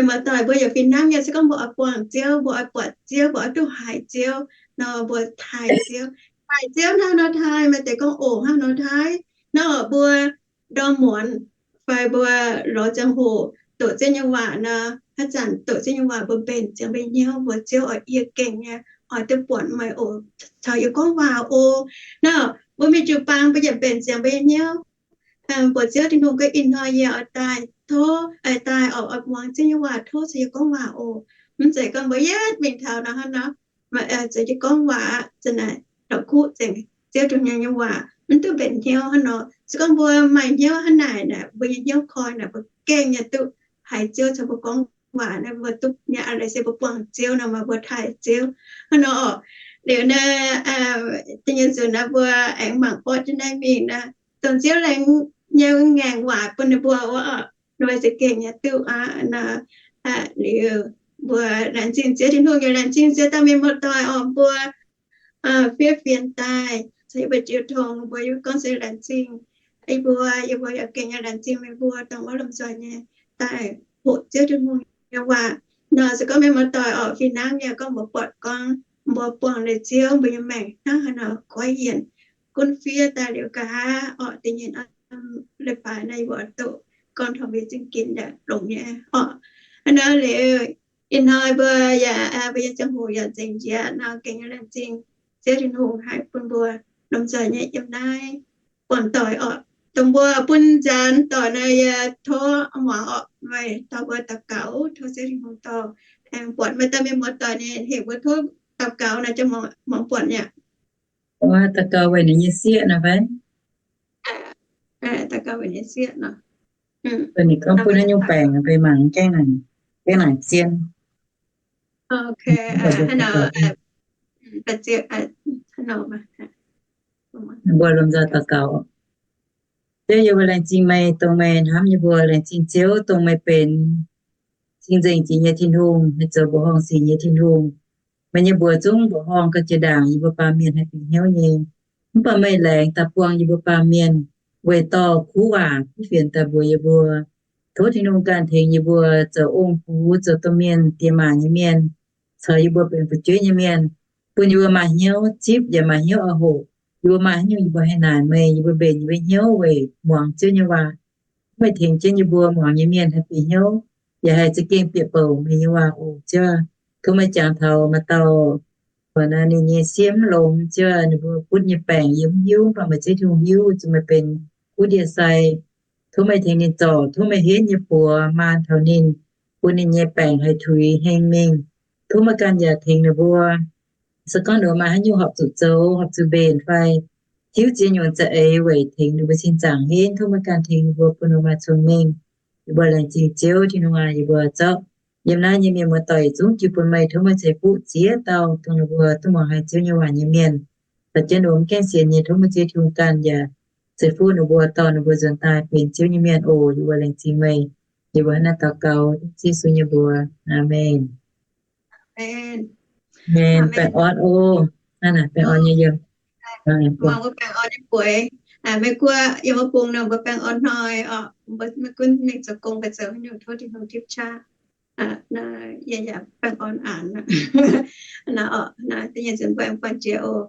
muoz-doic mbuo yaac fih hnangv nyei, se gorngv mbuo oix buangh Ziouv, mbuo oix buatc Ziouv, mbuo oix duqv haiz Ziouv, nor mbuo taaih Ziouv. Taaih Ziouv hnangv nor taaih, maaih deix gorngv oc hnangv nor taaih. Nor mbuo ndorm muonz fai mbuo lorz ziangh hoc doqc Ziouv nyei waac nor, haaix zanc doqc Ziouv nyei waac mbuo mbenc ziangx mbuo nyei hnyouv, mbuox Ziouv oix, yie gengh nyei oix duqv buatc meih oc, caux yie gorngv waac oc. Nor mbuo mingh jiu-baang mbuo yaac mbenc ziangx mbuo nyei hnyouv, mbuox Ziouv Tin-Hungh gorngv ih hnoi yie oix daaih tov, daaih oix muangx Ziouv nyei waac, tov caux yie gorngv waac oc. Mv zeiz gorngv mbuo yietv mingh taux nor hnangv nor, maaih za'gengh gorngv waac aqv, za'naaic la'kuqv zengc Ziouv Tin-Hungh nyei waac, mv duqv mbenc hnyouv hnangv nor. Se gorngv mbuo maaih hnyouv hnangv naaic naaic, mbuo nyei hnyouv koi naaic mbuo gengh nyei duqv haiz Ziouv caux mbuo gorngv waac naaic, mbuo duqv nyei a'leiz se mbuo buangh Ziouv nor maaih mbuo taaih Ziouv hnangv nor orqc. Liuz naaic, da'nyeic nzunc naaic mbuo aengx mangc borqv jienv naaiv mingh naaic, dongh Ziouv laengz nyei ngaengc waac bun ninh mbuo wuov, ninh mbuo za'gengh nyei duqv aqv. Liuz mbuo laengz zingh Ziouv Tin-Hungh, yaac laengz zingh ziex dauh mienh muoz-doic orqc, mbuo fiev fienx daaih caux yie mbuo jiu tong, mbuo yaac gorngv se laengz zingh yie mbuo, yie mbuo yaac gengh laengz zingh meih mbuo dongh wuov lomh nzoih nyei daaih hoqc Ziouv Tin-Hungh nyei waac. Nor se gorngv mienh muoz-doic orqc, fih hnangv nyei gorngv mbuo buatc gorngv mbuo buangh leiz Ziouv, mbuo nyei maengc hnangv haaix nor goiv yienc, gunv fiev daaih liuz nqa'haav orqc, da'nyeic norm leiz-baaix naaiv yie mbuo doqc gorngv taux mbuo nyei zingh ginx yaac longx nyei orqc. Hnangv naaiv liuz, ih hnoi mbuo yaac, mbuo nyei ziangh hoc yaac nzengc njiec nor, gengh laengz zingh Ziouv Tin-Hungh haih bun mbuo lomh nzoih nyei yiem naaiv buangh doic orqc. Dongh mbuo bun nzaanx doic naaiv yie tov muangx orqc, meih dorh mbuo daux gaux, tov Ziouv Tin-Hungh dorh aengx buatc meih dauh mienh muoz-doic ninh heuc mbuo tov daux gaux naaiv, ziouc muangx buatc nyei. Daux gaux weic ninh nyei sieqv nor fai? Daux gaux weic ninh nyei sieqv nor. Ninh gorngv bun haaix nyungc baengc fai mangc gaengh naaic, gaengh naaic zien. Mbuo lomh nzoih daux gaux. Ziouv, yie mbuo laengz zingh meih dongh meih hnamv yie mbuo. Laengz zingh Ziouv dongh meih benx cing-nzengc jiex nyei Tin-Hungh, meih zoux mbuoqc horngh sic nyei Tin-Hungh. Meih nyei mbuox zungv mbuoqc horngh gauh jiex ndaangc yie mbuo baamh mienh haih bieqc hnyouv nyei. Mv baac meih laengz daaih buangh yie mbuo baamh mienh weic dorh kuv waac kuv fienx daaih mbuox yie mbuo. Tov Tin-Hungh ganh tengx yie mbuo zoux ong-gux, zoux domh mienh, diex maac nyei mienh, caux yie mbuo benx fu'jueiv nyei mienh, bun yie mbuo maaih hnyouv zipv yaac maaih hnyouv oix hoqc. Yie mbuo maaih haaix nyungc yie mbuo haih naaic meih, yie mbuo mbenc yie mbuo hnyouv weic muangx Ziouv nyei waac. Tov meih tengx jienv yie mbuo muangx nyei mienh haih bieqc hnyouv, yaac haih za'gengh bieqc bouc meih nyei waac oc Ziouv. Tov meih jangx taux maaih dauh ninh nyei sieqv mv longx, Ziouv, ninh mbuo butv nyei baengc yie mv hiuv, mv baac meih Ziouv Tin-Hungh hiuv, zuqc meih benx kuv ndie-sai. Tov meih tengx ninh zorc, tov meih henv nyei buoz maan taux ninh, bun ninh nyei baengc haih tuix heng mingh. Tov meih ganh yaac tengx ninh mbuo. Se gorngv ninh mbuo maaih haaix nyungc horpc zuqc zoux, horpc zuqc mbenc fai tiuv ziex nyungc za'eix weic tengx ninh mbuo sin zaangc henv, tov meih ganh tengx ninh mbuo bun ninh mbuo maaih cong-mengh. Yie mbuo laengz zingh Ziouv Tin-Hungh aac, yie mbuo zorqv yiem naaiv nyei mienh muoz-doic yietc zungv jiu bun meih. Tov meih ceix fuqv ziex dauh dongh ninh mbuo duqv muangx haiz Ziouv nyei waac nyei mienh, caux jienv ninh mbuo mv gaengh sienx nyei. Tov meih Ziouv Tin-Hungh ganh yaac ceix fuqv ninh mbuo, dorh ninh mbuo nzuonx daaih benx Ziouv nyei mienh oc. Yie mbuo laengz zingh meih. Yie mbuo hnangv naaiv daux gaux Yesu nyei mbuox. Aamen. Aamen. Baengh orn oc. Aamen. Baengh orn nyei yiem. Muangx mbuo baengh orn nyei bueix. Meih guoqv yiem wuov bung nor mbuo baengh orn hnoi orqc. Mbuo maiv gunv mingh zoux gong fai zoux haaix nyungc, tov Tin-Hungh tipv qaqv. Naaiv yie yaac baengh orn aanx. Naaiv orqc, naaiv da'nyeic nzunc mbuo aengx buangh jiex oc.